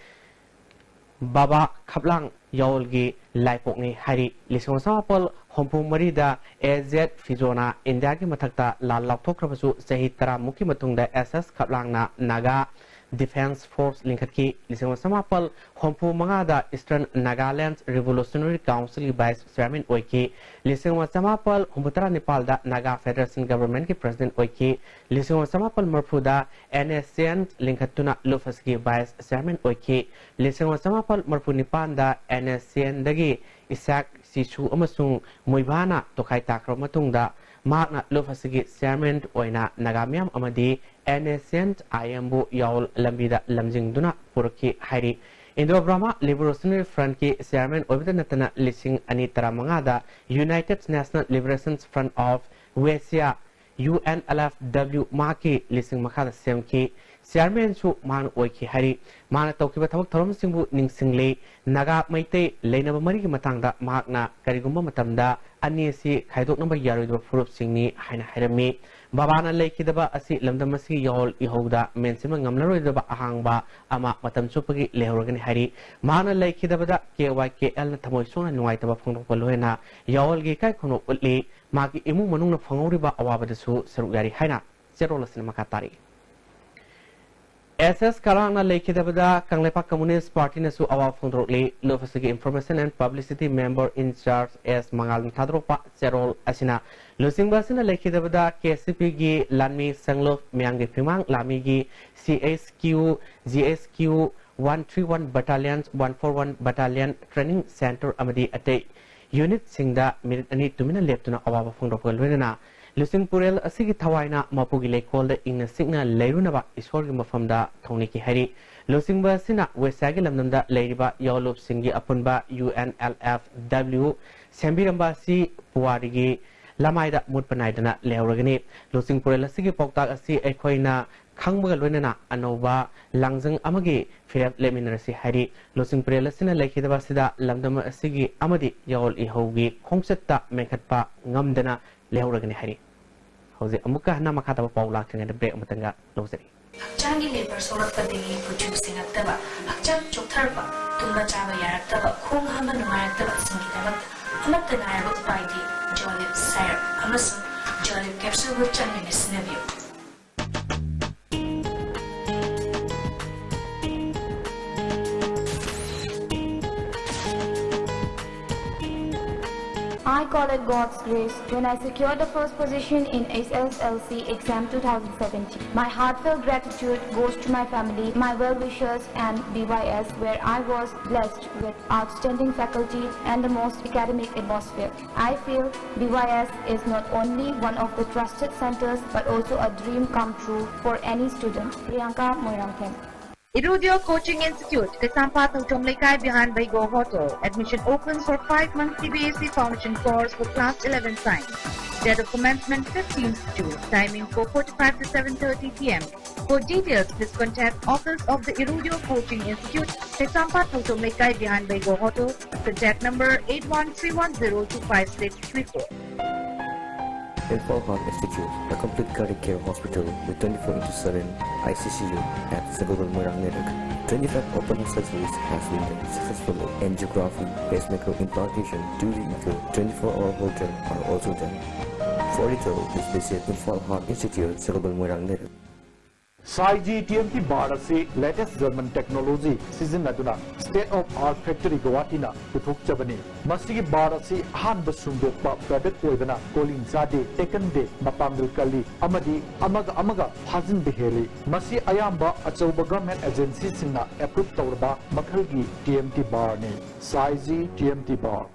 ꯕꯥꯕꯥ ꯈꯞꯂꯥꯡ ꯌꯥꯑꯣꯜꯒꯤ ꯂꯥꯏꯄꯣꯛꯅꯤ ꯍꯥꯏꯔꯤ꯫ ꯂꯤꯁꯤꯡ ꯑꯃ ꯆꯃꯥꯄꯜ ꯍꯨꯝꯐꯨ ꯃꯔꯤꯗ ꯑꯦ ꯖꯦꯠ ꯐꯤꯖꯣꯅ ꯏꯟꯗꯤꯌꯥꯒꯤ ꯃꯊꯛꯇ ꯂꯥꯜ ꯂꯥꯎꯊꯣꯛꯈ꯭ꯔꯕꯁꯨ, ꯆꯍꯤ ꯇꯔꯥꯃꯨꯛꯀꯤ ꯃꯇꯨꯡꯗ ꯑꯦꯁ ꯑꯦꯁ ꯈꯞꯂꯥꯡꯅ ꯅꯥꯒꯥ ꯗꯤꯐꯦꯟꯁ ꯐꯣꯔꯁ ꯂꯤꯡꯈꯠꯈꯤ꯫ ꯂꯤꯁꯤꯡ ꯑꯃ ꯆꯃꯥꯄꯜ ꯍꯨꯝꯐꯨ ꯃꯉꯥꯗ Eastern Nagaland Revolutionary Councilꯒꯤ vice chairman ꯑꯣꯏꯈꯤ꯫ ꯂꯤꯁꯤꯡ ꯑꯃ ꯆꯃꯥꯄꯜ ꯍꯨꯝꯐꯨꯇꯔꯥ ꯅꯤꯄꯥꯜꯗ Naga Federation Governmentꯀꯤ president ꯑꯣꯏꯈꯤ꯫ ꯂꯤꯁꯤꯡ ꯑꯃ ꯆꯃꯥꯄꯜ ꯃꯔꯤꯐꯨꯗ NSCN ꯂꯤꯡꯈꯠꯇꯨꯅ ꯂꯨꯞ ꯑꯁꯤꯒꯤ vice chairman ꯑꯣꯏꯈꯤ꯫ ꯂꯤꯁꯤꯡ ꯑꯃ ꯆꯃꯥꯄꯜ ꯃꯔꯤꯐꯨ ꯅꯤꯄꯥꯟꯗ NSCNꯗꯒꯤ ꯏꯁꯥꯛ, ꯁꯤꯁꯨ ꯑꯃꯁꯨꯡ ꯃꯨꯏꯚꯥꯅ ꯇꯣꯈꯥꯏ ꯇꯥꯈ꯭ꯔꯕ ꯃꯇꯨꯡꯗ, ꯃꯍꯥꯛꯅ ꯂꯨꯞ ꯑꯁꯤꯒꯤ chairman ꯑꯣꯏꯅ ꯅꯥꯒꯥ ꯃꯤꯌꯥꯝ ꯑꯃꯗꯤ NSCN-IMꯕꯨ ꯌꯥꯑꯣꯜ ꯂꯝꯕꯤꯗ ꯂꯝꯖꯤꯡꯗꯨꯅ ꯄꯨꯔꯛꯈꯤ ꯍꯥꯏꯔꯤ꯫ Indo-Burma Liberation Frontꯀꯤ chairman ꯑꯣꯏꯕꯇ ꯅꯠꯇꯅ, ꯂꯤꯁꯤꯡ ꯑꯅꯤ ꯇꯔꯥꯃꯉꯥꯗ United National Liberation Front of Wesea, UNLFW, ꯃꯍꯥꯛꯀꯤ ꯂꯤꯁꯤꯡ ꯃꯈꯥꯗ ꯁꯦꯝꯈꯤ꯫ Chairmanꯁꯨ ꯃꯍꯥꯛꯅ ꯑꯣꯏꯈꯤ ꯍꯥꯏꯔꯤ꯫ ꯃꯍꯥꯛꯅ ꯇꯧꯈꯤꯕ ꯊꯕꯛ ꯊꯧꯔꯝꯁꯤꯡꯕꯨ ꯅꯤꯡꯁꯤꯡꯂꯤ꯫ ꯅꯥꯒꯥ ꯃꯩꯇꯩ ꯂꯩꯅꯕ ꯃꯔꯤꯒꯤ ꯃꯇꯥꯡꯗ ꯃꯍꯥꯛꯅ ꯀꯔꯤꯒꯨꯝꯕ ꯃꯇꯝꯗ ꯑꯅꯤ ꯑꯁꯤ ꯈꯥꯏꯗꯣꯛꯅꯕ ꯌꯥꯔꯣꯏꯗꯕ ꯐꯨꯔꯨꯞꯁꯤꯡꯅꯤ ꯍꯥꯏꯅ ꯍꯥꯏꯔꯝꯃꯤ꯫ ꯕꯥꯕꯥꯅ ꯂꯩꯈꯤꯗꯕ ꯑꯁꯤ ꯂꯝꯗꯝ ꯑꯁꯤꯒꯤ ꯌꯥꯑꯣꯜ ꯏꯍꯧꯗ ꯃꯦꯟꯁꯤꯟꯕ ꯉꯝꯂꯔꯣꯏꯗꯕ ꯑꯍꯥꯡꯕ ꯑꯃ ꯃꯇꯝ ꯆꯨꯞꯄꯒꯤ ꯂꯩꯍꯧꯔꯒꯅꯤ ꯍꯥꯏꯔꯤ꯫ ꯃꯍꯥꯛꯅ ꯂꯩꯈꯤꯗꯕꯗ KYKLꯅ ꯊꯃꯣꯏ ꯁꯣꯛꯅ ꯅꯨꯡꯉꯥꯏꯇꯕ ꯐꯣꯡꯗꯣꯛꯄ ꯂꯣꯏꯅ ꯌꯥꯑꯣꯜꯒꯤ ꯏꯀꯥꯏ ꯈꯨꯝꯅꯣꯛ ꯎꯠꯂꯤ꯫ ꯃꯍꯥꯛꯀꯤ ꯏꯃꯨꯡ ꯃꯅꯨꯡꯅ ꯐꯪꯍꯧꯔꯤꯕ ꯑꯋꯥꯕꯗꯁꯨ ꯁꯔꯨꯛ ꯌꯥꯔꯤ ꯍꯥꯏꯅ ꯆꯦꯔꯣꯜ ꯑꯁꯤꯅ ꯃꯈꯥ ꯇꯥꯔꯤ꯫ ꯑꯦꯁ ꯑꯦꯁ ꯈꯔꯥꯡꯅ ꯂꯩꯈꯤꯗꯕꯗ ꯀꯪꯂꯩꯄꯥꯛ ꯀꯝꯃꯨꯅꯤꯁ꯭ꯠ ꯄꯥꯔꯇꯤꯅꯁꯨ ꯑꯋꯥꯕ ꯐꯣꯡꯗꯣꯔꯛꯂꯤ꯫ ꯂꯨꯞ ꯑꯁꯤꯒꯤ Information and Publicity Member in Charge ꯑꯦꯁ ꯃꯉꯥꯜꯅ ꯊꯥꯗꯣꯔꯛꯄ ꯆꯦꯔꯣꯜ ꯑꯁꯤꯅ, ꯂꯨꯆꯤꯡꯕ ꯑꯁꯤꯅ ꯂꯩꯈꯤꯗꯕꯗ KCPꯒꯤ ꯂꯥꯟꯃꯤ ꯁꯪꯂꯨꯞ, ꯃꯤꯌꯥꯝꯒꯤ ꯐꯤꯃꯥꯡ ꯂꯥꯟꯃꯤꯒꯤ CHQ, GHQ, one three one Battalion, one four one Battalion Training Centre ꯑꯃꯗꯤ ꯑꯇꯩ unitꯁꯤꯡꯗ ꯃꯤꯅꯤꯠ ꯑꯅꯤ ꯇꯨꯃꯤꯟꯅ ꯂꯦꯞꯇꯨꯅ ꯑꯋꯥꯕ ꯐꯣꯡꯗꯣꯛꯄꯒ ꯂꯣꯏꯅꯅ ꯂꯨꯆꯤꯡꯄꯨꯔꯦꯜ ꯑꯁꯤꯒꯤ ꯊꯋꯥꯏꯅ ꯃꯄꯨꯒꯤ ꯂꯩꯀꯣꯜꯗ ꯏꯪꯅ ꯆꯤꯛꯅ ꯂꯩꯔꯨꯅꯕ ꯏꯁꯣꯔꯒꯤ ꯃꯐꯝꯗ ꯊꯧꯅꯤꯈꯤ ꯍꯥꯏꯔꯤ꯫ ꯂꯨꯆꯤꯡꯕ ꯑꯁꯤꯅ ꯋꯦꯁꯤꯌꯥꯒꯤ ꯂꯝꯗꯝꯗ ꯂꯩꯔꯤꯕ ꯌꯥꯑꯣꯟꯂꯨꯞꯁꯤꯡꯒꯤ ꯑꯄꯨꯟꯕ UNLFW ꯁꯦꯝꯕꯤꯔꯝꯕ ꯑꯁꯤ ꯄꯨꯋꯥꯔꯤꯒꯤ ꯂꯃꯥꯏꯗ ꯃꯨꯠꯄ ꯅꯥꯏꯗꯅ ꯂꯩꯍꯧꯔꯒꯅꯤ꯫ ꯂꯨꯆꯤꯡꯄꯨꯔꯦꯜ ꯑꯁꯤꯒꯤ ꯄꯥꯎꯇꯥꯛ ꯑꯁꯤ ꯑꯩꯈꯣꯏꯅ ꯈꯪꯕꯒ ꯂꯣꯏꯅꯅ ꯑꯅꯧꯕ ꯂꯥꯡꯖꯪ ꯑꯃꯒꯤ ꯐꯤꯔꯦꯞ ꯂꯦꯞꯃꯤꯟꯅꯔꯁꯤ ꯍꯥꯏꯔꯤ꯫ ꯂꯨꯆꯤꯡ ꯄꯔꯦꯜ ꯑꯁꯤꯅ ꯂꯩꯈꯤꯗꯕ ꯑꯁꯤꯗ ꯂꯝꯗꯝ ꯑꯁꯤꯒꯤ ꯑꯃꯗꯤ ꯌꯥꯑꯣꯜ ꯏꯍꯧꯒꯤ ꯈꯣꯡꯆꯠꯇ ꯃꯦꯟꯈꯠꯄ ꯉꯝꯗꯅ ꯂꯩꯍꯧꯔꯒꯅꯤ ꯍꯥꯏꯔꯤ꯫ ꯍꯧꯖꯤꯛ ꯑꯃꯨꯛꯀ ꯍꯟꯅ ꯃꯈꯥ ꯇꯥꯕ ꯄꯥꯎ ꯂꯥꯛꯇ꯭ꯔꯤꯉꯩꯗ ꯕ꯭ꯔꯦꯛ ꯑꯃꯇꯪꯒ ꯂꯧꯖꯔꯤ꯫ ꯍꯛꯆꯥꯡꯒꯤ ꯂꯦꯕꯔ ꯁꯣꯛꯂꯛꯄꯗꯒꯤ ꯀꯨꯆꯨ ꯁꯦꯡꯉꯛꯇꯕ, ꯍꯛꯆꯥꯡ ꯆꯣꯛꯊꯔꯛꯄ, ꯇꯨꯝꯕ ꯆꯥꯕ ꯌꯥꯔꯛꯇꯕ, ꯈꯣꯡ ꯍꯥꯝꯕ ꯅꯨꯡꯉꯥꯏꯔꯛꯇꯕꯁꯤꯡꯒꯤꯗꯃꯛꯇ ꯑꯃꯠꯇ ꯉꯥꯏꯔꯕ ꯎꯄꯥꯏꯗꯤ ꯖꯣꯂꯤꯞ ꯁꯥꯏꯔꯞ ꯑꯃꯁꯨꯡ ꯖꯣꯂꯤꯞ ꯀꯦꯞꯁꯨꯜꯕꯨ ꯆꯥꯡ ꯅꯥꯏꯅ ꯁꯤꯖꯤꯟꯅꯕꯤꯌꯨ꯫ I call it God's grace when I secured the first position in S S L C exam two thousand seventeen. My heartfelt gratitude goes to my family, my well-wishers and B Y S, where I was blessed with outstanding faculty and the most academic atmosphere. I feel B Y S is not only one of the trusted centers but also a dream come true for any student. Priyanka Moirangthem. Irudio Coaching Institute, Kaisampathu Chomleikai behind Baigo Hotel. Admission open for five months C B S E Foundation course for class eleven science. Date of commencement fifteenth June. Timing four forty-five to seven thirty p m. For details, please contact Office of the Irudio Coaching Institute, Kaisampathu Chomleikai behind Baigo Hotel. Contact number eight one three one zero two five six three four. Imphal Heart Institute, a complete cardiac care hospital with twenty-four into seven I C C U at Sagolbal Moirang Lerak. Twenty-five open heart surgeries has been done successfully. Angiography, pacemaker implantation, two D echo, twenty-four hour Holter are also done. For detail, please visit Imphal Heart Institute, Sagolbal Moirang Lerak. Saiji T M T bar ꯑꯁꯤ latest German technology ꯁꯤꯖꯤꯟꯅꯗꯨꯅ state of art factory ꯒꯧꯍꯥꯇꯤꯅ ꯄꯨꯊꯣꯛꯆꯕꯅꯤ꯫ ꯃꯁꯤꯒꯤ bar ꯑꯁꯤ ꯑꯍꯥꯟꯕ ꯁꯨꯡꯗꯣꯛꯄ product ꯑꯣꯏꯕꯅ calling ꯆꯥꯗꯦ, ꯇꯦꯛꯀꯟꯗꯦ, ꯃꯄꯥꯡꯒꯜ ꯀꯜꯂꯤ ꯑꯃꯗꯤ ꯑꯃꯒ ꯑꯃꯒ ꯐꯥꯖꯤꯟꯕ ꯍꯦꯜꯂꯤ꯫ ꯃꯁꯤ ꯑꯌꯥꯝꯕ ꯑꯆꯧꯕ ꯒꯚꯔꯟꯃꯦꯟꯠ ꯑꯦꯖꯦꯟꯁꯤꯁꯤꯡꯅ ꯑꯦꯄ꯭ꯔꯨꯚ ꯇꯧꯔꯕ ꯃꯈꯜꯒꯤ ꯇꯤ ꯑꯦꯝ ꯇꯤ ꯕꯥꯔꯅꯤ꯫ Saiji T M T bar.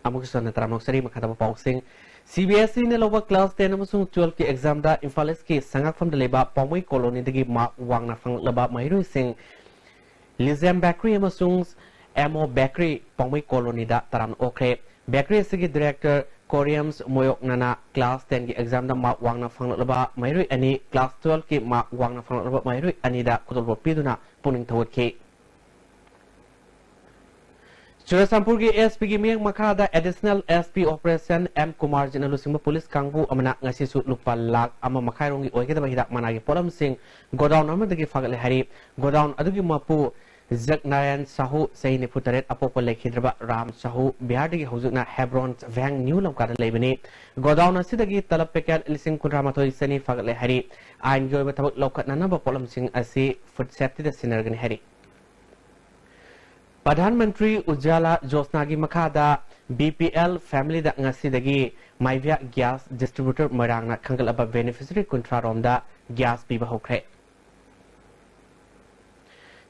ꯑꯃꯨꯛꯀꯁꯨ ꯍꯟꯅ ꯇꯔꯥꯝꯅ ꯑꯣꯛꯆꯔꯤ꯫ ꯃꯈꯥ ꯇꯥꯕ ꯄꯥꯎꯁꯤꯡ꯫ CBSEꯅ ꯂꯧꯕ class ten ꯑꯃꯁꯨꯡ twelveꯀꯤ examꯗ ꯏꯝꯐꯥꯜ Eastꯀꯤ ꯁꯉꯥꯛꯐꯝꯗ ꯂꯩꯕ ꯄꯥꯎꯃꯩ colonyꯗꯒꯤ mark ꯋꯥꯡꯅ ꯐꯪꯂꯛꯂꯕ ꯃꯍꯩꯔꯣꯏꯁꯤꯡ Lizam Bakery ꯑꯃꯁꯨꯡ MO Bakery ꯄꯥꯎꯃꯩ colonyꯗ ꯇꯔꯥꯝꯅ ꯑꯣꯛꯈ꯭ꯔꯦ꯫ Bakery ꯑꯁꯤꯒꯤ director Coriums ꯃꯣꯌꯣꯛꯅꯅ class tenꯒꯤ examꯗ mark ꯋꯥꯡꯅ ꯐꯪꯂꯛꯂꯕ ꯃꯍꯩꯔꯣꯏ ꯑꯅꯤ, class twelveꯀꯤ mark ꯋꯥꯡꯅ ꯐꯪꯂꯛꯂꯕ ꯃꯍꯩꯔꯣꯏ ꯑꯅꯤꯗ ꯈꯨꯗꯣꯜꯄꯣꯠ ꯄꯤꯗꯨꯅ ꯄꯨꯛꯅꯤꯡ ꯊꯧꯒꯠꯈꯤ꯫ ꯆꯨꯔꯆꯥꯟꯄꯨꯔꯒꯤ SPꯒꯤ ꯃꯤꯠꯌꯦꯡ ꯃꯈꯥꯗ Additional SP Operation M ꯀꯨꯃꯥꯔꯖꯤꯠꯅ ꯂꯨꯆꯤꯡꯕ ꯄꯨꯂꯤꯁ ꯀꯥꯡꯕꯨ ꯑꯃꯅ ꯉꯁꯤꯁꯨ ꯂꯨꯄꯥ ꯂꯥꯈ ꯑꯃ ꯃꯈꯥꯏ ꯔꯣꯝꯒꯤ ꯑꯣꯏꯒꯗꯕ ꯍꯤꯗꯥꯛ ꯃꯅꯥꯒꯤ ꯄꯣꯠꯂꯝꯁꯤꯡ godown ꯑꯃꯗꯒꯤ ꯐꯥꯒꯠꯂꯦ ꯍꯥꯏꯔꯤ꯫ Godown ꯑꯗꯨꯒꯤ ꯃꯄꯨ ꯖꯒꯅꯥꯔꯥꯌꯟ ꯁꯥꯍꯨ, ꯆꯍꯤ ꯅꯤꯐꯨ ꯇꯔꯦꯠ, ꯑꯄꯣꯛꯄ ꯂꯩꯈꯤꯗ꯭ꯔꯕ ꯔꯥꯝ ꯁꯥꯍꯨ, ꯕꯤꯍꯥꯔꯗꯒꯤ ꯍꯧꯖꯤꯛꯅ ꯍꯦꯕ꯭ꯔꯣꯟ ꯚꯦꯡ ꯅ꯭ꯌꯨ ꯂꯝꯀꯥꯗ ꯂꯩꯕꯅꯤ꯫ Godown ꯑꯁꯤꯗꯒꯤ ꯇꯂꯕ packet ꯂꯤꯁꯤꯡ ꯀꯨꯟꯊ꯭ꯔꯥ ꯃꯥꯊꯣꯏ ꯆꯅꯤ ꯐꯥꯒꯠꯂꯦ ꯍꯥꯏꯔꯤ꯫ ꯑꯥꯏꯟꯒꯤ ꯑꯣꯏꯕ ꯊꯕꯛ ꯂꯧꯈꯠꯅꯅꯕ ꯄꯣꯠꯂꯝꯁꯤꯡ ꯑꯁꯤ food safetyꯗ ꯁꯤꯟꯅꯔꯒꯅꯤ ꯍꯥꯏꯔꯤ꯫ ꯄ꯭ꯔꯙꯥꯟ ꯃꯟꯇ꯭ꯔꯤ ꯎꯖꯥꯂꯥ ꯖꯣꯁꯅꯥꯒꯤ ꯃꯈꯥꯗ BPL familyꯗ ꯉꯁꯤꯗꯒꯤ ꯃꯥꯏꯚ꯭ꯌꯥ gas distributor ꯃꯣꯏꯔꯥꯡꯅ ꯈꯟꯒꯠꯂꯕ beneficiary ꯀꯨꯟꯊ꯭ꯔꯥ ꯔꯣꯝꯗ gas ꯄꯤꯕ ꯍꯧꯈ꯭ꯔꯦ꯫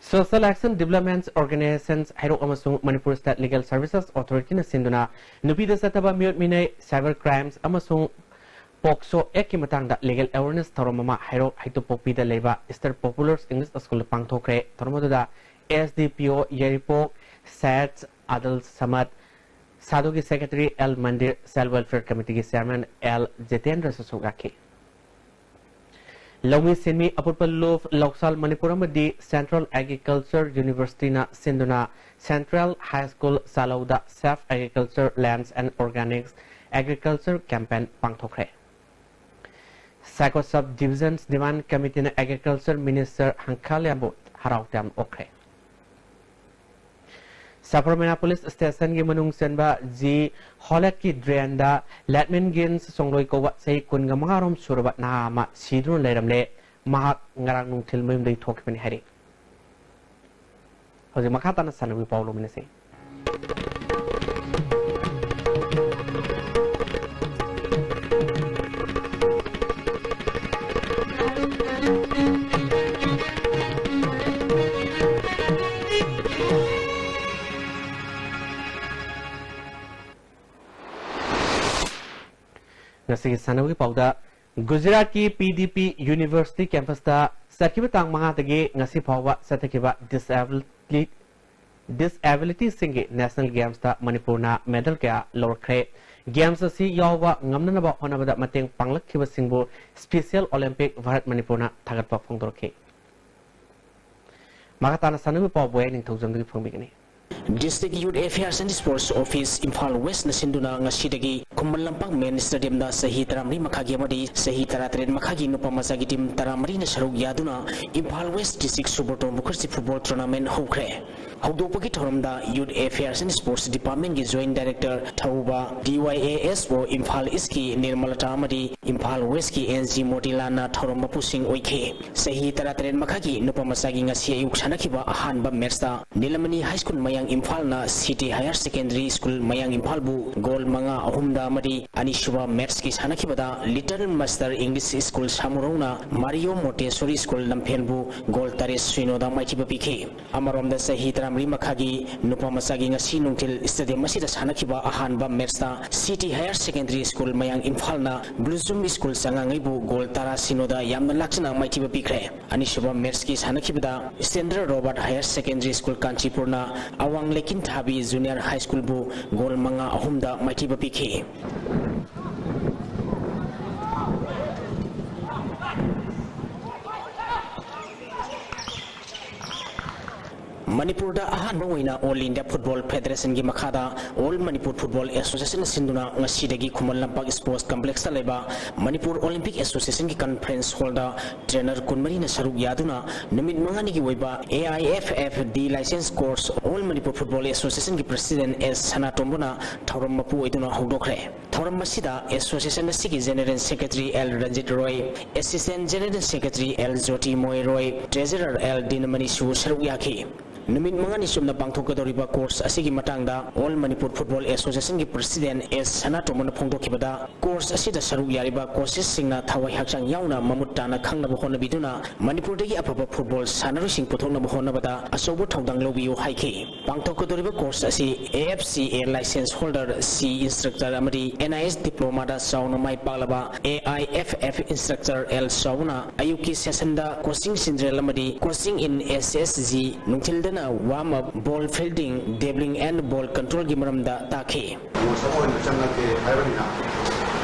Social Action Development Organisations ꯍꯩꯔꯣꯛ ꯑꯃꯁꯨꯡ Manipur State Legal Services Authorityꯅ ꯁꯤꯟꯗꯨꯅ ꯅꯨꯄꯤꯗ ꯆꯠꯊꯕ ꯃꯤꯑꯣꯠ ꯃꯤꯅꯩ, cyber crimes ꯑꯃꯁꯨꯡ POCSO Actꯀꯤ ꯃꯇꯥꯡꯗ legal awareness ꯊꯧꯔꯝ ꯑꯃ ꯍꯩꯔꯣꯛ ꯍꯩꯇꯨꯞꯄꯣꯛꯄꯤꯗ ꯂꯩꯕ Star Populars English Schoolꯗ ꯄꯥꯡꯊꯣꯛꯈ꯭ꯔꯦ꯫ ꯊꯧꯔꯝ ꯑꯗꯨꯗ SDPO ꯌꯥꯏꯔꯤꯄꯣꯛ ꯁꯌꯦꯗ ꯑꯥꯗꯜ ꯁꯃꯗ, ꯁꯥꯗꯨꯒꯤ secretary L ꯃꯟꯗꯤꯔ, Child Welfare Committeeꯒꯤ chairman L ꯖꯤꯇꯦꯟꯗ꯭ꯔꯁꯨ ꯁꯔꯨꯛ ꯌꯥꯈꯤ꯫ ꯂꯧꯃꯤ ꯁꯤꯟꯃꯤ ꯑꯄꯨꯠꯄ ꯂꯨꯞ ꯂꯧꯁꯥꯜ ꯃꯅꯤꯄꯨꯔ ꯑꯃꯗꯤ Central Agriculture Universityꯅ ꯁꯤꯟꯗꯨꯅ Central High School ꯆꯥꯂꯧꯗ Safe Agriculture Lands and Organics Agriculture Campaign ꯄꯥꯡꯊꯣꯛꯈ꯭ꯔꯦ꯫ Saikosap Division Demand Committeeꯅ Agriculture Minister ꯍꯪꯈꯥ ꯂꯤꯌꯥꯝꯕꯨ ꯍꯔꯥꯎ ꯇꯌꯥꯝꯅ ꯑꯣꯛꯈ꯭ꯔꯦ꯫ ꯁꯥꯐꯔꯃꯩꯅ ꯄꯨꯂꯤꯁ ꯁ꯭ꯇꯦꯁꯟꯒꯤ ꯃꯅꯨꯡ ꯆꯟꯕ ꯖꯤ ꯍꯣꯂꯦꯠꯀꯤ drainꯗ Ledman Gins ꯆꯣꯡꯂꯣꯏ ꯀꯧꯕ ꯆꯍꯤ ꯀꯨꯟꯒ ꯃꯉꯥ ꯔꯣꯝ ꯁꯨꯔꯕ ꯅꯍꯥ ꯑꯃ ꯁꯤꯗꯨꯅ ꯂꯩꯔꯝꯂꯦ꯫ ꯃꯍꯥꯛ ꯉꯔꯥꯡ ꯅꯨꯡꯊꯤꯜ ꯃꯌꯨꯝꯗꯒꯤ ꯊꯣꯛꯈꯤꯕꯅꯤ ꯍꯥꯏꯔꯤ꯫ ꯍꯧꯖꯤꯛ ꯃꯈꯥ ꯇꯥꯅ ꯁꯥꯟꯅꯕꯒꯤ ꯄꯥꯎ ꯂꯧꯃꯤꯟꯅꯁꯤ꯫ ꯉꯁꯤꯒꯤ ꯁꯥꯟꯅꯕꯒꯤ ꯄꯥꯎꯗ, ꯒꯨꯖꯔꯥꯠꯀꯤ ꯄꯤ ꯗꯤ ꯄꯤ ꯌꯨꯅꯤꯚꯔꯁꯤꯇꯤ ꯀꯦꯝꯄꯁꯇ ꯆꯠꯈꯤꯕ ꯇꯥꯡ ꯃꯉꯥꯗꯒꯤ ꯉꯁꯤ ꯐꯥꯎꯕ ꯆꯠꯊꯈꯤꯕ ꯗꯤꯁꯑꯦꯕꯤꯂꯤ-, ꯗꯤꯁꯑꯦꯕꯤꯂꯤꯇꯤꯁꯤꯡꯒꯤ ꯅꯦꯁꯅꯦꯜ ꯒꯦꯝꯁꯇ ꯃꯅꯤꯄꯨꯔꯅ ꯃꯦꯗꯜ ꯀꯌꯥ ꯂꯧꯔꯛꯈ꯭ꯔꯦ꯫ ꯒꯦꯝꯁ ꯑꯁꯤ ꯌꯥꯎꯕ ꯉꯝꯅꯅꯕ ꯍꯣꯠꯅꯕꯗ ꯃꯇꯦꯡ ꯄꯥꯡꯂꯛꯈꯤꯕꯁꯤꯡꯕꯨ ꯁ꯭ꯄꯦꯁꯤꯌꯦꯜ ꯑꯣꯂꯤꯝꯄꯤꯛ ꯚꯥꯔꯠ ꯃꯅꯤꯄꯨꯔꯅ ꯊꯥꯒꯠꯄ ꯐꯣꯡꯗꯣꯔꯛꯈꯤ꯫ ꯃꯈꯥ ꯇꯥꯅ ꯁꯥꯟꯅꯕꯒꯤ ꯄꯥꯎ ꯕꯣꯌꯥꯏ ꯅꯤꯡꯊꯧꯖꯝꯗꯒꯤ ꯐꯣꯡꯕꯤꯒꯅꯤ꯫ District Youth Affairs and Sports Office, Imphal ꯋꯦꯁꯅ ꯁꯤꯟꯗꯨꯅ ꯉꯁꯤꯗꯒꯤ ꯈꯨꯃꯟ ꯂꯝꯄꯥꯛ ꯃꯦꯟ ꯁ꯭ꯇꯦꯗꯤꯌꯝꯗ ꯆꯍꯤ ꯇꯔꯥꯃꯔꯤ ꯃꯈꯥꯒꯤ ꯑꯃꯗꯤ ꯆꯍꯤ ꯇꯔꯥꯇꯔꯦꯠ ꯃꯈꯥꯒꯤ ꯅꯨꯄꯥ ꯃꯆꯥꯒꯤ ꯇꯤꯝ ꯇꯔꯥꯃꯔꯤꯅ ꯁꯔꯨꯛ ꯌꯥꯗꯨꯅ Imphal west district Subroto Mukherjee football tournament ꯍꯧꯈ꯭ꯔꯦ꯫ ꯍꯧꯗꯣꯛꯄꯒꯤ ꯊꯧꯔꯝꯗ Youth Affairs and Sports Departmentꯀꯤ Joint Director ꯊꯧꯕ, D Y A S O Imphal ꯏꯁꯀꯤ ꯅꯤꯔꯃꯂꯇꯥ ꯑꯃꯗꯤ ꯏꯝꯐꯥꯜ ꯋꯦꯁꯀꯤ N G ꯃꯣꯇꯤꯂꯥꯜꯅ ꯊꯧꯔꯝ ꯃꯄꯨꯁꯤꯡ ꯑꯣꯏꯈꯤ꯫ ꯆꯍꯤ ꯇꯔꯥꯇꯔꯦꯠ ꯃꯈꯥꯒꯤ ꯅꯨꯄꯥ ꯃꯆꯥꯒꯤ ꯉꯁꯤ ꯑꯌꯨꯛ ꯁꯥꯟꯅꯈꯤꯕ ꯑꯍꯥꯟꯕ ꯃꯦꯠꯁꯇ ꯅꯤꯂꯃꯅꯤ ꯍꯥꯏ ꯁ꯭ꯀꯨꯜ ꯃꯌꯥꯡ ꯏꯝꯐꯥꯜꯅ city higher secondary school Mayang ꯏꯝꯐꯥꯜꯕꯨ ꯒꯣꯜ ꯃꯉꯥ ꯑꯍꯨꯝꯗ ꯑꯃꯗꯤ ꯑꯅꯤꯁꯨꯕ ꯃꯦꯠꯁꯀꯤ ꯁꯥꯟꯅꯈꯤꯕꯗ ꯂꯤꯇꯜ ꯃꯁꯇꯔ ꯏꯪꯂꯤꯁ ꯁ꯭ꯀꯨꯜ ꯁꯥꯃꯨꯔꯧꯅ ꯃꯥꯔꯤꯌꯣ ꯃꯣꯟꯇꯦꯁꯣꯔꯤ ꯁ꯭ꯀꯨꯜ ꯂꯝꯐꯦꯜꯕꯨ ꯒꯣꯜ ꯇꯔꯦꯠ ꯁꯤꯅꯣꯗ ꯃꯥꯏꯊꯤꯕ ꯄꯤꯈꯤ꯫ ꯑꯃꯔꯣꯝꯗ ꯆꯍꯤ ꯇꯔꯥꯃꯔꯤ ꯃꯈꯥꯒꯤ ꯅꯨꯄꯥ ꯃꯆꯥꯒꯤ ꯉꯁꯤ ꯅꯨꯡꯊꯤꯜ ꯁ꯭ꯇꯦꯗꯤꯌꯝ ꯑꯁꯤꯗ ꯁꯥꯟꯅꯈꯤꯕ ꯑꯍꯥꯟꯕ ꯃꯦꯠꯁꯇ city higher secondary school Mayang ꯏꯝꯐꯥꯜꯅ ꯕ꯭ꯂꯨꯖꯨꯝ ꯁ꯭ꯀꯨꯜ ꯆꯉꯥꯉꯩꯕꯨ ꯒꯣꯜ ꯇꯔꯥ ꯁꯤꯅꯣꯗ ꯌꯥꯝꯅ ꯂꯥꯛꯆꯅ ꯃꯥꯏꯊꯤꯕ ꯄꯤꯈ꯭ꯔꯦ꯫ ꯑꯅꯤꯁꯨꯕ ꯃꯦꯠꯁꯀꯤ ꯁꯥꯟꯅꯈꯤꯕꯗ standard Robert higher secondary school ꯀꯥꯟꯆꯤꯄꯨꯔꯅ ꯑꯋꯥꯡ ꯂꯩꯀꯤꯟꯊꯥꯕꯤ ꯖꯨꯅꯤꯌꯔ ꯍꯥꯏ ꯁ꯭ꯀꯨꯜꯕꯨ ꯒꯣꯜ ꯃꯉꯥ ꯑꯍꯨꯝꯗ ꯃꯥꯏꯊꯤꯕ ꯄꯤꯈꯤ꯫ ꯃꯅꯤꯄꯨꯔꯗ ꯑꯍꯥꯟꯕ ꯑꯣꯏꯅ All India Football Federationꯒꯤ ꯃꯈꯥꯗ All Manipur Football Association ꯁꯤꯟꯗꯨꯅ ꯉꯁꯤꯗꯒꯤ ꯈꯨꯃꯟ ꯂꯝꯄꯥꯛ Sports Complexꯇ ꯂꯩꯕ ꯃꯅꯤꯄꯨꯔ Olympic Associationꯒꯤ conference hallꯗ trainer ꯀꯨꯟꯃꯔꯤꯅ ꯁꯔꯨꯛ ꯌꯥꯗꯨꯅ ꯅꯨꯃꯤꯠ ꯃꯉꯥꯅꯤꯒꯤ ꯑꯣꯏꯕ A I F F D license course All Manipur Football Associationꯒꯤ President S ꯁꯅꯥꯇꯣꯝꯕꯅ ꯊꯧꯔꯝ ꯃꯄꯨ ꯑꯣꯏꯗꯨꯅ ꯍꯧꯗꯣꯛꯈ꯭ꯔꯦ꯫ ꯊꯧꯔꯝ ꯑꯁꯤꯗ association ꯑꯁꯤꯒꯤ General Secretary L ꯔꯟꯖꯤꯠ ꯔꯣꯏ, Assistant General Secretary L ꯖꯣꯇꯤꯃꯣꯏ ꯔꯣꯏ, Treasurer L ꯗꯤꯅꯃꯅꯤꯁꯨ ꯁꯔꯨꯛ ꯌꯥꯈꯤ꯫ ꯅꯨꯃꯤꯠ ꯃꯉꯥꯅꯤ ꯆꯨꯞꯅ ꯄꯥꯡꯊꯣꯛꯀꯗꯧꯔꯤꯕ ꯀꯣꯔꯁ ꯑꯁꯤꯒꯤ ꯃꯇꯥꯡꯗ ꯑꯣꯜ ꯃꯅꯤꯄꯨꯔ ꯐꯨꯠꯕꯣꯜ ꯑꯦꯁꯣꯁꯤꯌꯦꯁꯟꯒꯤ ꯄ꯭ꯔꯁꯤꯗꯦꯟ ꯑꯦꯁ ꯁꯅꯥꯇꯣꯝꯕꯅ ꯐꯣꯡꯗꯣꯛꯈꯤꯕꯗ, ꯀꯣꯔꯁ ꯑꯁꯤꯗ ꯁꯔꯨꯛ ꯌꯥꯔꯤꯕ ꯀꯣꯆꯦꯁꯁꯤꯡꯅ ꯊꯋꯥꯏ ꯍꯛꯆꯥꯡ ꯌꯥꯎꯅ ꯃꯃꯨꯠ ꯇꯥꯅ ꯈꯪꯅꯕ ꯍꯣꯠꯅꯕꯤꯗꯨꯅ ꯃꯅꯤꯄꯨꯔꯗꯒꯤ ꯑꯐꯕ ꯐꯨꯠꯕꯣꯜ ꯁꯥꯟꯅꯔꯣꯏꯁꯤꯡ ꯄꯨꯊꯣꯛꯅꯕ ꯍꯣꯠꯅꯕꯗ ꯑꯆꯧꯕ ꯊꯧꯗꯥꯡ ꯂꯧꯕꯤꯌꯨ ꯍꯥꯏꯈꯤ꯫ ꯄꯥꯡꯊꯣꯛꯀꯗꯧꯔꯤꯕ ꯀꯣꯔꯁ ꯑꯁꯤ A F C A license holder, C instructor ꯑꯃꯗꯤ N I S diploma ꯗ ꯆꯥꯎꯅ ꯃꯥꯏ ꯄꯥꯛꯂꯕ A I F F instructor L ꯆꯥꯎꯅ ꯑꯌꯨꯛꯀꯤ ꯁꯦꯁꯟꯗ coaching central ꯑꯃꯗꯤ coaching in S S G, ꯅꯨꯡꯊꯤꯜꯗꯅ warm up, ball fielding, dribbling and ball control ꯒꯤ ꯃꯔꯝꯗ ꯇꯥꯛꯈꯤ꯫ Coach ꯑꯃ ꯑꯣꯏꯅ ꯆꯪꯂꯛꯀꯦ ꯍꯥꯏꯕꯅꯤꯅ,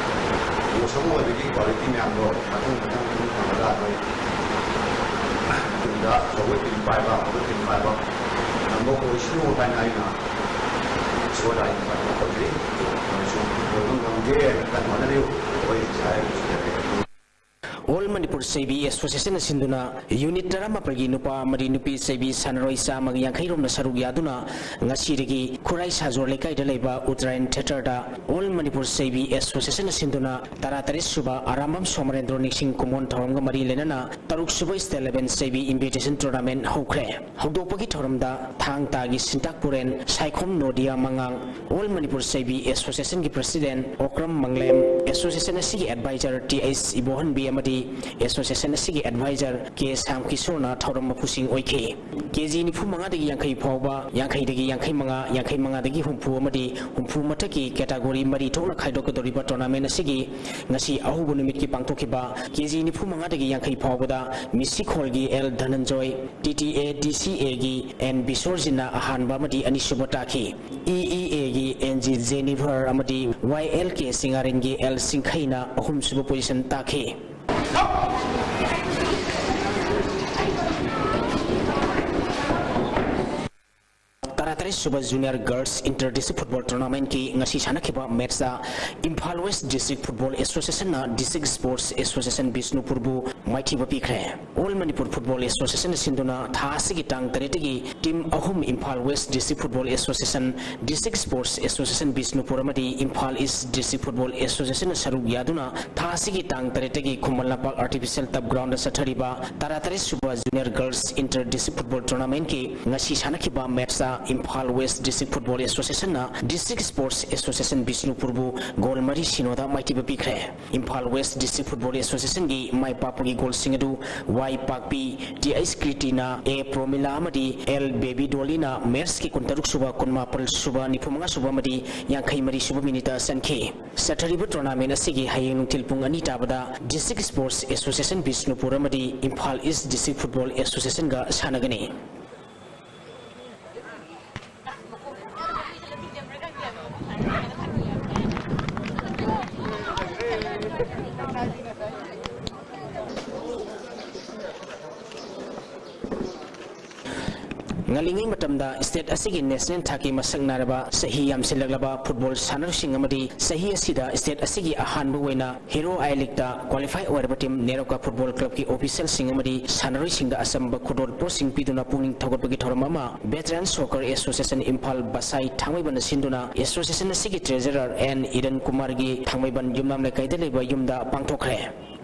ꯀꯣꯆ ꯑꯃ ꯑꯣꯏꯕꯒꯤ quality ꯃꯌꯥꯝꯗꯣ ꯃꯊꯪ ꯃꯊꯪ ꯃꯊꯪ ꯊꯪꯕꯗ ꯑꯩꯈꯣꯏ ꯇꯨꯡꯗ ꯑꯆꯧꯕ team ꯄꯥꯏꯕ, ꯑꯐꯕ team ꯄꯥꯏꯕ ꯉꯝꯕ ꯑꯣꯏꯁꯅꯨ ꯍꯥꯏꯅ ꯑꯩꯅ ꯏꯁꯣꯔꯗ ꯑꯩꯅ ꯄ꯭ꯔꯥꯊꯅꯥ ꯇꯧꯖꯔꯤ꯫ ꯅꯣꯏꯁꯨ ꯑꯣꯏꯕ ꯉꯝꯒꯦ, ꯀꯟꯅ ꯍꯣꯠꯅꯕꯤꯌꯨ꯫ ꯑꯩꯈꯣꯏ ꯍꯥꯏꯔꯤꯕꯁꯤꯗ ꯑꯣꯜ ꯃꯅꯤꯄꯨꯔ ꯆꯩꯕꯤ ꯑꯦꯁꯣꯁꯤꯌꯦꯁꯟꯅ ꯁꯤꯟꯗꯨꯅ ꯌꯨꯅꯤꯠ ꯇꯔꯥꯃꯥꯄꯜꯒꯤ ꯅꯨꯄꯥ ꯑꯃꯗꯤ ꯅꯨꯄꯤ ꯆꯩꯕꯤ ꯁꯥꯟꯅꯔꯣꯏ ꯆꯥꯝꯃꯒ ꯌꯥꯡꯈꯩ ꯔꯣꯝꯅ ꯁꯔꯨꯛ ꯌꯥꯗꯨꯅ ꯉꯁꯤꯗꯒꯤ ꯈꯨꯔꯥꯏ ꯁꯥꯖꯣꯔ ꯂꯩꯀꯥꯏꯗ ꯂꯩꯕ ꯎꯇꯔꯥꯏꯟ ꯊꯤꯌꯦꯇꯔꯗ ꯑꯣꯜ ꯃꯅꯤꯄꯨꯔ ꯆꯩꯕꯤ ꯑꯦꯁꯣꯁꯤꯌꯦꯁꯟꯅ ꯁꯤꯟꯗꯨꯅ ꯇꯔꯥꯇꯔꯦꯠ ꯁꯨꯕ ꯑꯔꯥꯝꯕꯝ ꯁꯣꯃꯔꯦꯟꯗ꯭ꯔꯣ ꯅꯤꯡꯁꯤꯡ ꯀꯨꯝꯑꯣꯟ ꯊꯧꯔꯝꯒ ꯃꯔꯤ ꯂꯩꯅꯅ ꯇꯔꯨꯛ ꯁꯨꯕ State Level ꯆꯩꯕꯤ invitation tournament ꯍꯧꯈ꯭ꯔꯦ꯫ ꯍꯧꯗꯣꯛꯄꯒꯤ ꯊꯧꯔꯝꯗ ꯊꯥꯡ ꯇꯥꯒꯤ ꯁꯤꯟꯇꯥꯛ ꯄꯨꯔꯦꯟ, ꯁꯥꯏꯈꯣꯝ ꯅꯣꯗꯤꯌꯥ ꯃꯉꯥꯡ, ꯑꯣꯜ ꯃꯅꯤꯄꯨꯔ ꯆꯩꯕꯤ ꯑꯦꯁꯣꯁꯤꯌꯦꯁꯟꯒꯤ ꯄ꯭ꯔꯁꯤꯗꯦꯟ ꯑꯣꯀ꯭ꯔꯝ ꯃꯪꯂꯦꯝ, ꯑꯦꯁꯣꯁꯤꯌꯦꯁꯟ ꯑꯁꯤꯒꯤ ꯑꯦꯗꯚꯥꯏꯖꯔ ꯇꯤ ꯑꯩꯆ ꯏꯕꯣꯍꯟꯕꯤ ꯑꯃꯗꯤ ꯑꯦꯁꯣꯁꯤꯌꯦꯁꯟ ꯑꯁꯤꯒꯤ ꯑꯦꯗꯚꯥꯏꯖꯔ ꯀꯦ ꯁꯥꯝꯀꯤꯁꯣꯔꯅ ꯊꯧꯔꯝ ꯃꯄꯨꯁꯤꯡ ꯑꯣꯏꯈꯤ꯫ ꯀꯦ ꯖꯤ ꯅꯤꯐꯨ ꯃꯉꯥꯗꯒꯤ ꯌꯥꯡꯈꯩ ꯐꯥꯎꯕ, ꯌꯥꯡꯈꯩꯗꯒꯤ ꯌꯥꯡꯈꯩ ꯃꯉꯥ, ꯌꯥꯡꯈꯩ ꯃꯉꯥꯗꯒꯤ ꯍꯨꯝꯐꯨ ꯑꯃꯗꯤ ꯍꯨꯝꯐꯨ ꯃꯊꯛꯀꯤ category ꯃꯔꯤ ꯊꯣꯛꯅ ꯈꯥꯏꯗꯣꯛꯀꯗꯧꯔꯤꯕ tournament ꯑꯁꯤꯒꯤ ꯉꯁꯤ ꯑꯍꯧꯕ ꯅꯨꯃꯤꯠꯀꯤ ꯄꯥꯡꯊꯣꯛꯈꯤꯕ ꯀꯦ ꯖꯤ ꯅꯤꯐꯨ ꯃꯉꯥꯗꯒꯤ ꯌꯥꯡꯈꯩ ꯐꯥꯎꯕꯗ ꯃꯤꯁꯤꯈꯣꯜꯒꯤ ꯑꯦꯜ ꯙꯅꯟꯖꯣꯏ, ꯇꯤ ꯇꯤ ꯑꯦ ꯗꯤ ꯁꯤ ꯑꯦꯒꯤ ꯑꯦꯟ ꯕꯤꯁꯣꯔꯖꯤꯠꯅ ꯑꯍꯥꯟꯕ ꯑꯃꯗꯤ ꯑꯅꯤꯁꯨꯕ ꯇꯥꯈꯤ꯫ ꯏ ꯏ ꯑꯦꯒꯤ ꯑꯦꯟ ꯖꯤ ꯖꯦꯅꯤꯐꯔ ꯑꯃꯗꯤ ꯋꯥꯏ ꯑꯦꯜ ꯀꯦ ꯁꯤꯡꯉꯥꯔꯦꯟꯒꯤ ꯑꯦꯜ ꯁꯤꯡꯈꯩꯅ ꯑꯍꯨꯝꯁꯨꯕ position ꯇꯥꯈꯤ꯫ ꯇꯔꯥꯇꯔꯦꯠ ꯁꯨꯕ Junior Girls Inter District Football Tournamentꯀꯤ ꯉꯁꯤ ꯁꯥꯟꯅꯈꯤꯕ matchꯇ Imphal West District Football Associationꯅ District Sports Association ꯕꯤꯁꯅꯨꯄꯨꯔꯕꯨ ꯃꯥꯏꯊꯤꯕ ꯄꯤꯈ꯭ꯔꯦ꯫ All Manipur Football Associationꯅ ꯁꯤꯟꯗꯨꯅ ꯊꯥ ꯑꯁꯤꯒꯤ ꯇꯥꯡ ꯇꯔꯦꯠꯇꯒꯤ team ꯑꯍꯨꯝ Imphal West District Football Association, District Sports Association Bishnupur ꯑꯃꯗꯤ Imphal East District Football Associationꯅ ꯁꯔꯨꯛ ꯌꯥꯗꯨꯅ ꯊꯥ ꯑꯁꯤꯒꯤ ꯇꯥꯡ ꯇꯔꯦꯠꯇꯒꯤ ꯈꯨꯃꯟ ꯂꯝꯄꯥꯛ Artificial Turf Groundꯗ ꯆꯠꯊꯔꯤꯕ ꯇꯔꯥꯇꯔꯦꯠ ꯁꯨꯕ Junior Girls Inter District Football Tournamentꯀꯤ ꯉꯁꯤ ꯁꯥꯟꯅꯈꯤꯕ matchꯇ Imphal West District Football Associationꯅ District Sports Association ꯕꯤꯁꯅꯨꯄꯨꯔꯕꯨ goal ꯃꯔꯤ ꯁꯤꯅꯣꯗ ꯃꯥꯏꯊꯤꯕ ꯄꯤꯈ꯭ꯔꯦ꯫ Imphal West District Football Associationꯒꯤ ꯃꯥꯏ ꯄꯥꯛꯄꯒꯤ goalꯁꯤꯡ ꯑꯗꯨ ꯋꯥꯏ ꯄꯥꯛꯄꯤ, ꯇꯤ ꯑꯩꯆ ꯀ꯭ꯔꯤꯇꯤꯅꯥ, ꯑꯦ ꯄ꯭ꯔꯣꯃꯤꯂꯥ ꯑꯃꯗꯤ ꯑꯦꯜ ꯕꯦꯕꯤ ꯗꯣꯂꯤꯅ matchꯀꯤ ꯀꯨꯟꯇꯔꯨꯛ ꯁꯨꯕ, ꯀꯨꯟꯃꯥꯄꯜ ꯁꯨꯕ, ꯅꯤꯐꯨꯃꯉꯥ ꯁꯨꯕ ꯑꯃꯗꯤ ꯌꯥꯡꯈꯩ ꯃꯔꯤ ꯁꯨꯕ minuteꯇ ꯆꯟꯈꯤ꯫ ꯆꯠꯊꯔꯤꯕ tournament ꯑꯁꯤꯒꯤ ꯍꯌꯦꯡ ꯅꯨꯡꯊꯤꯜ ꯄꯨꯡ ꯑꯅꯤ ꯇꯥꯕꯗ District Sports Association ꯕꯤꯁꯅꯨꯄꯨꯔ ꯑꯃꯗꯤ Imphal East District Football Associationꯒ ꯁꯥꯟꯅꯒꯅꯤ꯫ ꯉꯜꯂꯤꯉꯩ ꯃꯇꯝꯗ state ꯑꯁꯤꯒꯤ national ꯊꯥꯛꯀꯤ ꯃꯁꯛ ꯅꯥꯏꯔꯕ, ꯆꯍꯤ ꯌꯥꯝꯁꯤꯜꯂꯛꯂꯕ football ꯁꯥꯟꯅꯔꯣꯏꯁꯤꯡ ꯑꯃꯗꯤ ꯆꯍꯤ ꯑꯁꯤꯗ state ꯑꯁꯤꯒꯤ ꯑꯍꯥꯟꯕ ꯑꯣꯏꯅ Hero I Leagueꯇ qualify ꯑꯣꯏꯔꯕ team ꯅꯦꯔꯣꯀꯥ Football Clubꯀꯤ officialꯁꯤꯡ ꯑꯃꯗꯤ ꯁꯥꯟꯅꯔꯣꯏꯁꯤꯡꯗ ꯑꯆꯝꯕ ꯈꯨꯗꯣꯜ ꯄꯣꯠꯁꯤꯡ ꯄꯤꯗꯨꯅ ꯄꯨꯛꯅꯤꯡ ꯊꯧꯒꯠꯄꯒꯤ ꯊꯧꯔꯝ ꯑꯃ Veteran Soccer Association Imphal ꯕꯁꯥꯏ ꯊꯥꯡꯃꯩꯕꯟꯅ ꯁꯤꯟꯗꯨꯅ association ꯑꯁꯤꯒꯤ treasurer ꯑꯦꯟ ꯏꯔꯟ ꯀꯨꯃꯥꯔꯒꯤ ꯊꯥꯡꯃꯩꯕꯟ ꯌꯨꯝꯅꯥꯝ ꯂꯩꯀꯥꯏꯗ ꯂꯩꯕ ꯌꯨꯝꯗ ꯄꯥꯡꯊꯣꯛꯈ꯭ꯔꯦ꯫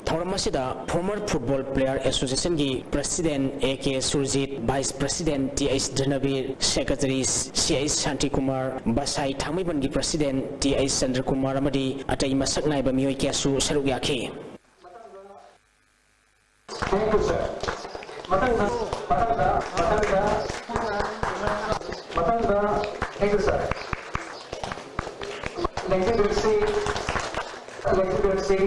ꯊꯧꯔꯝ ꯑꯁꯤꯗ Former Football Player Associationꯒꯤ President A K Surjit, Vice President T H Dhanbir, Secretary C H Shantikumar, ꯕꯁꯥꯏ ꯊꯥꯡꯃꯩꯕꯟꯒꯤ President ꯇꯤ ꯑꯩꯆ ꯆꯟꯗ꯭ꯔꯀꯨꯃꯥꯔ ꯑꯃꯗꯤ ꯑꯇꯩ ꯃꯁꯛ ꯅꯥꯏꯕ ꯃꯤꯑꯣꯏ ꯀꯌꯥꯁꯨ ꯁꯔꯨꯛ ꯌꯥꯈꯤ꯫ Thank you, sir. ꯃꯊꯪꯗ, ꯃꯊꯪꯗ, ꯃꯊꯪꯗ, ꯃꯊꯪꯗ, thank you, sir. Next ꯁꯤ, next ꯁꯤ,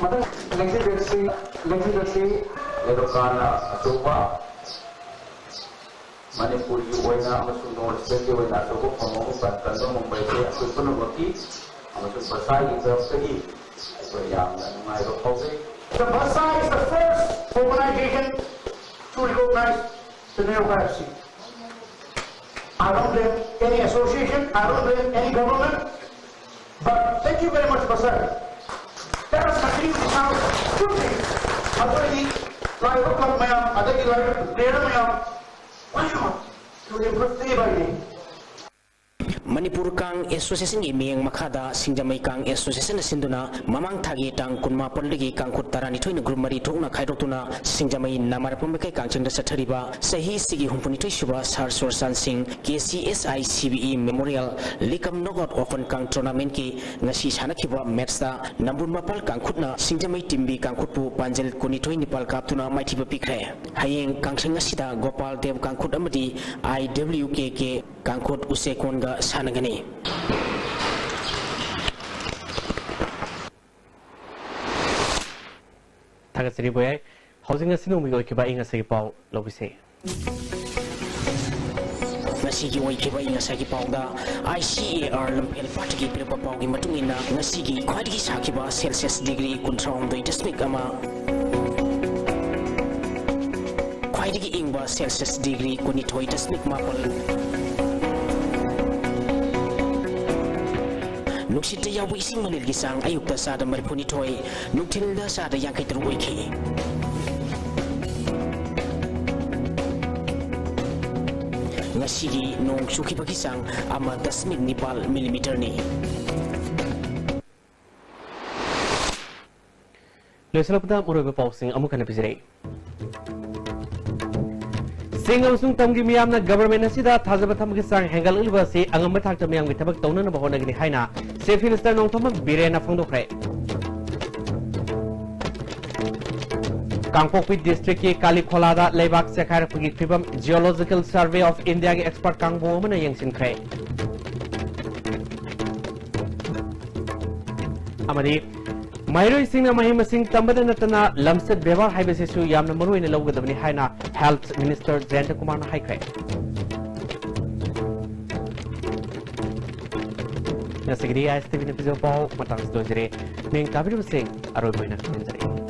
ꯃꯊꯪ, next ꯁꯤ, next ꯁꯤ, ꯅꯦꯔꯣꯀꯥꯅ ꯑꯆꯧꯕ ꯃꯅꯤꯄꯨꯔꯒꯤ ꯑꯣꯏꯅ ꯑꯃꯁꯨꯡ North Eastꯒꯤ ꯑꯣꯏꯅ ꯑꯆꯧꯕ ꯐꯝ ꯑꯃ ꯄꯟ-, ꯀꯟꯕ ꯉꯝꯕ ꯍꯥꯏꯁꯦ ꯑꯩꯈꯣꯏ ꯄꯨꯝꯅꯃꯛꯀꯤ ꯑꯃꯁꯨꯡ ꯕꯁꯥꯏꯒꯤ ꯇꯔꯐꯇꯒꯤ ꯑꯩꯈꯣꯏ ꯌꯥꯝꯅ ꯅꯨꯡꯉꯥꯏꯕ ꯐꯥꯎꯖꯩ꯫ The Basai is the first organization to recognize the Neroka F C. I don't blame any association, I don't blame any government, but thank you very much, Pastor. Let us continue to sound good things. ꯑꯩꯈꯣꯏꯒꯤ ꯂꯥꯏꯔꯕ club ꯃꯌꯥꯝ, ꯑꯗꯒꯤ ꯂꯥꯏꯔꯕ player ꯃꯌꯥꯝ, why not? You improve day by day. Manipur ꯀꯥꯡ ꯑꯦꯁꯣꯁꯤꯌꯦꯁꯟꯒꯤ ꯃꯤꯠꯌꯦꯡ ꯃꯈꯥꯗ ꯁꯤꯡꯖꯃꯩ ꯀꯥꯡ ꯑꯦꯁꯣꯁꯤꯌꯦꯁꯟꯅ ꯁꯤꯟꯗꯨꯅ ꯃꯃꯥꯡ ꯊꯥꯒꯤ ꯇꯥꯡ ꯀꯨꯟꯃꯥꯄꯜꯗꯒꯤ ꯀꯥꯡꯈꯨꯠ ꯇꯔꯥꯅꯤꯊꯣꯏꯅ group ꯃꯔꯤ ꯊꯣꯛꯅ ꯈꯥꯏꯗꯣꯛꯇꯨꯅ ꯁꯤꯡꯖꯃꯩ ꯅꯥꯃꯔꯄꯝ ꯂꯩꯀꯥꯏ ꯀꯥꯡꯆꯪꯗ ꯆꯠꯊꯔꯤꯕ ꯆꯍꯤꯁꯤꯒꯤ ꯍꯨꯝꯐꯨꯅꯤꯊꯣꯏ ꯁꯨꯕ ꯁꯥꯔ ꯁꯨꯔꯆꯥꯟ ꯁꯤꯡ K C S I C B E memorial ꯂꯤꯀꯝ ꯅꯣꯛ ꯑꯥꯎꯠ ꯑꯣꯄꯟ ꯀꯥꯡ ꯇꯣꯔꯅꯥꯃꯦꯟꯠꯀꯤ ꯉꯁꯤ ꯁꯥꯟꯅꯈꯤꯕ ꯃꯦꯠꯁꯇ ꯅꯝꯕꯨꯜ ꯃꯥꯄꯜ ꯀꯥꯡꯈꯨꯠꯅ ꯁꯤꯡꯖꯃꯩ ꯇꯤꯝꯕꯤ ꯀꯥꯡꯈꯨꯠꯄꯨ ꯄꯥꯟꯖꯜ ꯀꯨꯟꯅꯤꯊꯣꯏ ꯅꯤꯄꯥꯜ ꯀꯥꯞꯇꯨꯅ ꯃꯥꯏꯊꯤꯕ ꯄꯤꯈ꯭ꯔꯦ꯫ ꯍꯌꯦꯡ ꯀꯥꯡꯁꯪ ꯑꯁꯤꯗ ꯒꯣꯄꯥꯜ ꯗꯦꯕ ꯀꯥꯡꯈꯨꯠ ꯑꯃꯗꯤ ꯑꯥꯏ ꯗꯕ꯭ꯂꯤꯎ ꯀꯦ ꯀꯦ ꯀꯥꯡꯈꯨꯠ ꯎꯆꯦꯀꯣꯟꯒ ꯁꯥꯟꯅꯒꯅꯤ꯫ ꯊꯥꯒꯠꯆꯔꯤ ꯕꯣꯌꯥꯏ꯫ ꯍꯧꯖꯤꯛ ꯉꯁꯤ ꯅꯣꯡꯃꯒꯤ ꯑꯣꯏꯈꯤꯕ ꯑꯏꯪ ꯑꯁꯥꯒꯤ ꯄꯥꯎ ꯂꯧꯕꯤꯁꯦ꯫ ꯉꯁꯤꯒꯤ ꯑꯣꯏꯈꯤꯕ ꯑꯏꯪ ꯑꯁꯥꯒꯤ ꯄꯥꯎꯗ, ꯑꯥꯏ ꯁꯤ ꯑꯦ ꯑꯥꯔ ꯂꯝꯐꯦꯜ ꯄꯥꯠꯇꯒꯤ ꯄꯤꯔꯛꯄ ꯄꯥꯎꯒꯤ ꯃꯇꯨꯡ ꯏꯟꯅ, ꯉꯁꯤꯒꯤ ꯈ꯭ꯋꯥꯏꯗꯒꯤ ꯁꯥꯈꯤꯕ celsius degree ꯀꯨꯟꯊ꯭ꯔꯥꯍꯨꯝꯗꯣꯏ ꯗꯁꯃꯤꯛ ꯑꯃ, ꯈ꯭ꯋꯥꯏꯗꯒꯤ ꯏꯪꯕ celsius degree ꯀꯨꯟꯅꯤꯊꯣꯏ ꯗꯁꯃꯤꯛ ꯃꯥꯄꯜ, ꯅꯨꯡꯁꯤꯠꯇ ꯌꯥꯎꯕ ꯏꯁꯤꯡ ꯃꯅꯤꯜꯒꯤ ꯆꯥꯡ ꯑꯌꯨꯛꯇ ꯆꯥꯗ ꯃꯔꯤꯐꯨꯅꯤꯊꯣꯏ, ꯅꯨꯡꯊꯤꯜꯗ ꯆꯥꯗ ꯌꯥꯡꯈꯩ ꯇꯔꯨꯛ ꯑꯣꯏꯈꯤ꯫ ꯉꯁꯤꯒꯤ ꯅꯣꯡ ꯆꯨꯈꯤꯕꯒꯤ ꯆꯥꯡ ꯑꯃ ꯗꯁꯃꯤꯛ ꯅꯤꯄꯥꯜ ꯃꯤꯂꯤꯃꯤꯇꯔꯅꯤ꯫ ꯂꯣꯏꯁꯤꯜꯂꯛꯄꯗ ꯃꯔꯨꯑꯣꯏꯕ ꯄꯥꯎꯁꯤꯡ ꯑꯃꯨꯛ ꯍꯟꯅ ꯄꯤꯖꯔꯛꯏ꯫ ꯆꯤꯡ ꯑꯃꯁꯨꯡ ꯇꯝꯒꯤ ꯃꯤꯌꯥꯝꯅ government ꯑꯁꯤꯗ ꯊꯥꯖꯕ ꯊꯝꯕꯒꯤ ꯆꯥꯡ ꯍꯦꯟꯒꯠꯂꯛꯂꯤꯕ ꯑꯁꯤ ꯑꯉꯝꯕ ꯊꯥꯛꯇ ꯃꯤꯌꯥꯝꯒꯤ ꯊꯕꯛ ꯇꯧꯅꯅꯕ ꯍꯣꯠꯅꯒꯅꯤ ꯍꯥꯏꯅ Chief Minister ꯅꯣꯡꯊꯣꯝꯕꯝ ꯕꯤꯔꯦꯟꯅ ꯐꯣꯡꯗꯣꯛꯈ꯭ꯔꯦ꯫ ꯀꯥꯡꯄꯣꯛꯄꯤ district ꯀꯤ ꯀꯥꯂꯤꯈꯣꯂꯥꯗ ꯂꯩꯕꯥꯛ ꯆꯦꯈꯥꯏꯔꯛꯄꯒꯤ ꯐꯤꯕꯝ Geological Survey of India ꯒꯤ expert ꯀꯥꯡꯕꯨ ꯑꯃꯅ ꯌꯦꯡꯁꯤꯟꯈ꯭ꯔꯦ꯫ ꯑꯃꯗꯤ ꯃꯍꯩꯔꯣꯏꯁꯤꯡꯅ ꯃꯍꯩ ꯃꯁꯤꯡ ꯇꯝꯕꯗ ꯅꯠꯇꯅ ꯂꯝꯆꯠ ꯕꯦꯕꯥꯔ ꯍꯥꯏꯕꯁꯤꯁꯨ ꯌꯥꯝꯅ ꯃꯔꯨ ꯑꯣꯏꯅ ꯂꯧꯒꯗꯕꯅꯤ ꯍꯥꯏꯅ Health Minister ꯖꯌꯟꯇ ꯀꯨꯃꯥꯔꯅ ꯍꯥꯏꯈ꯭ꯔꯦ꯫ ꯉꯁꯤꯒꯤꯗꯤ ꯑꯥꯏ ꯑꯦꯁ ꯇꯤ ꯚꯤꯅ ꯄꯤꯖꯕ ꯄꯥꯎ ꯃꯇꯥꯡꯁꯤꯗ ꯂꯣꯏꯖꯔꯦ꯫ ꯃꯤꯡ ꯇꯥꯕꯤꯔꯤꯕꯁꯤꯡ ꯑꯔꯣꯏꯕ ꯑꯣꯏꯅ ꯈꯪꯖꯔꯛꯏ꯫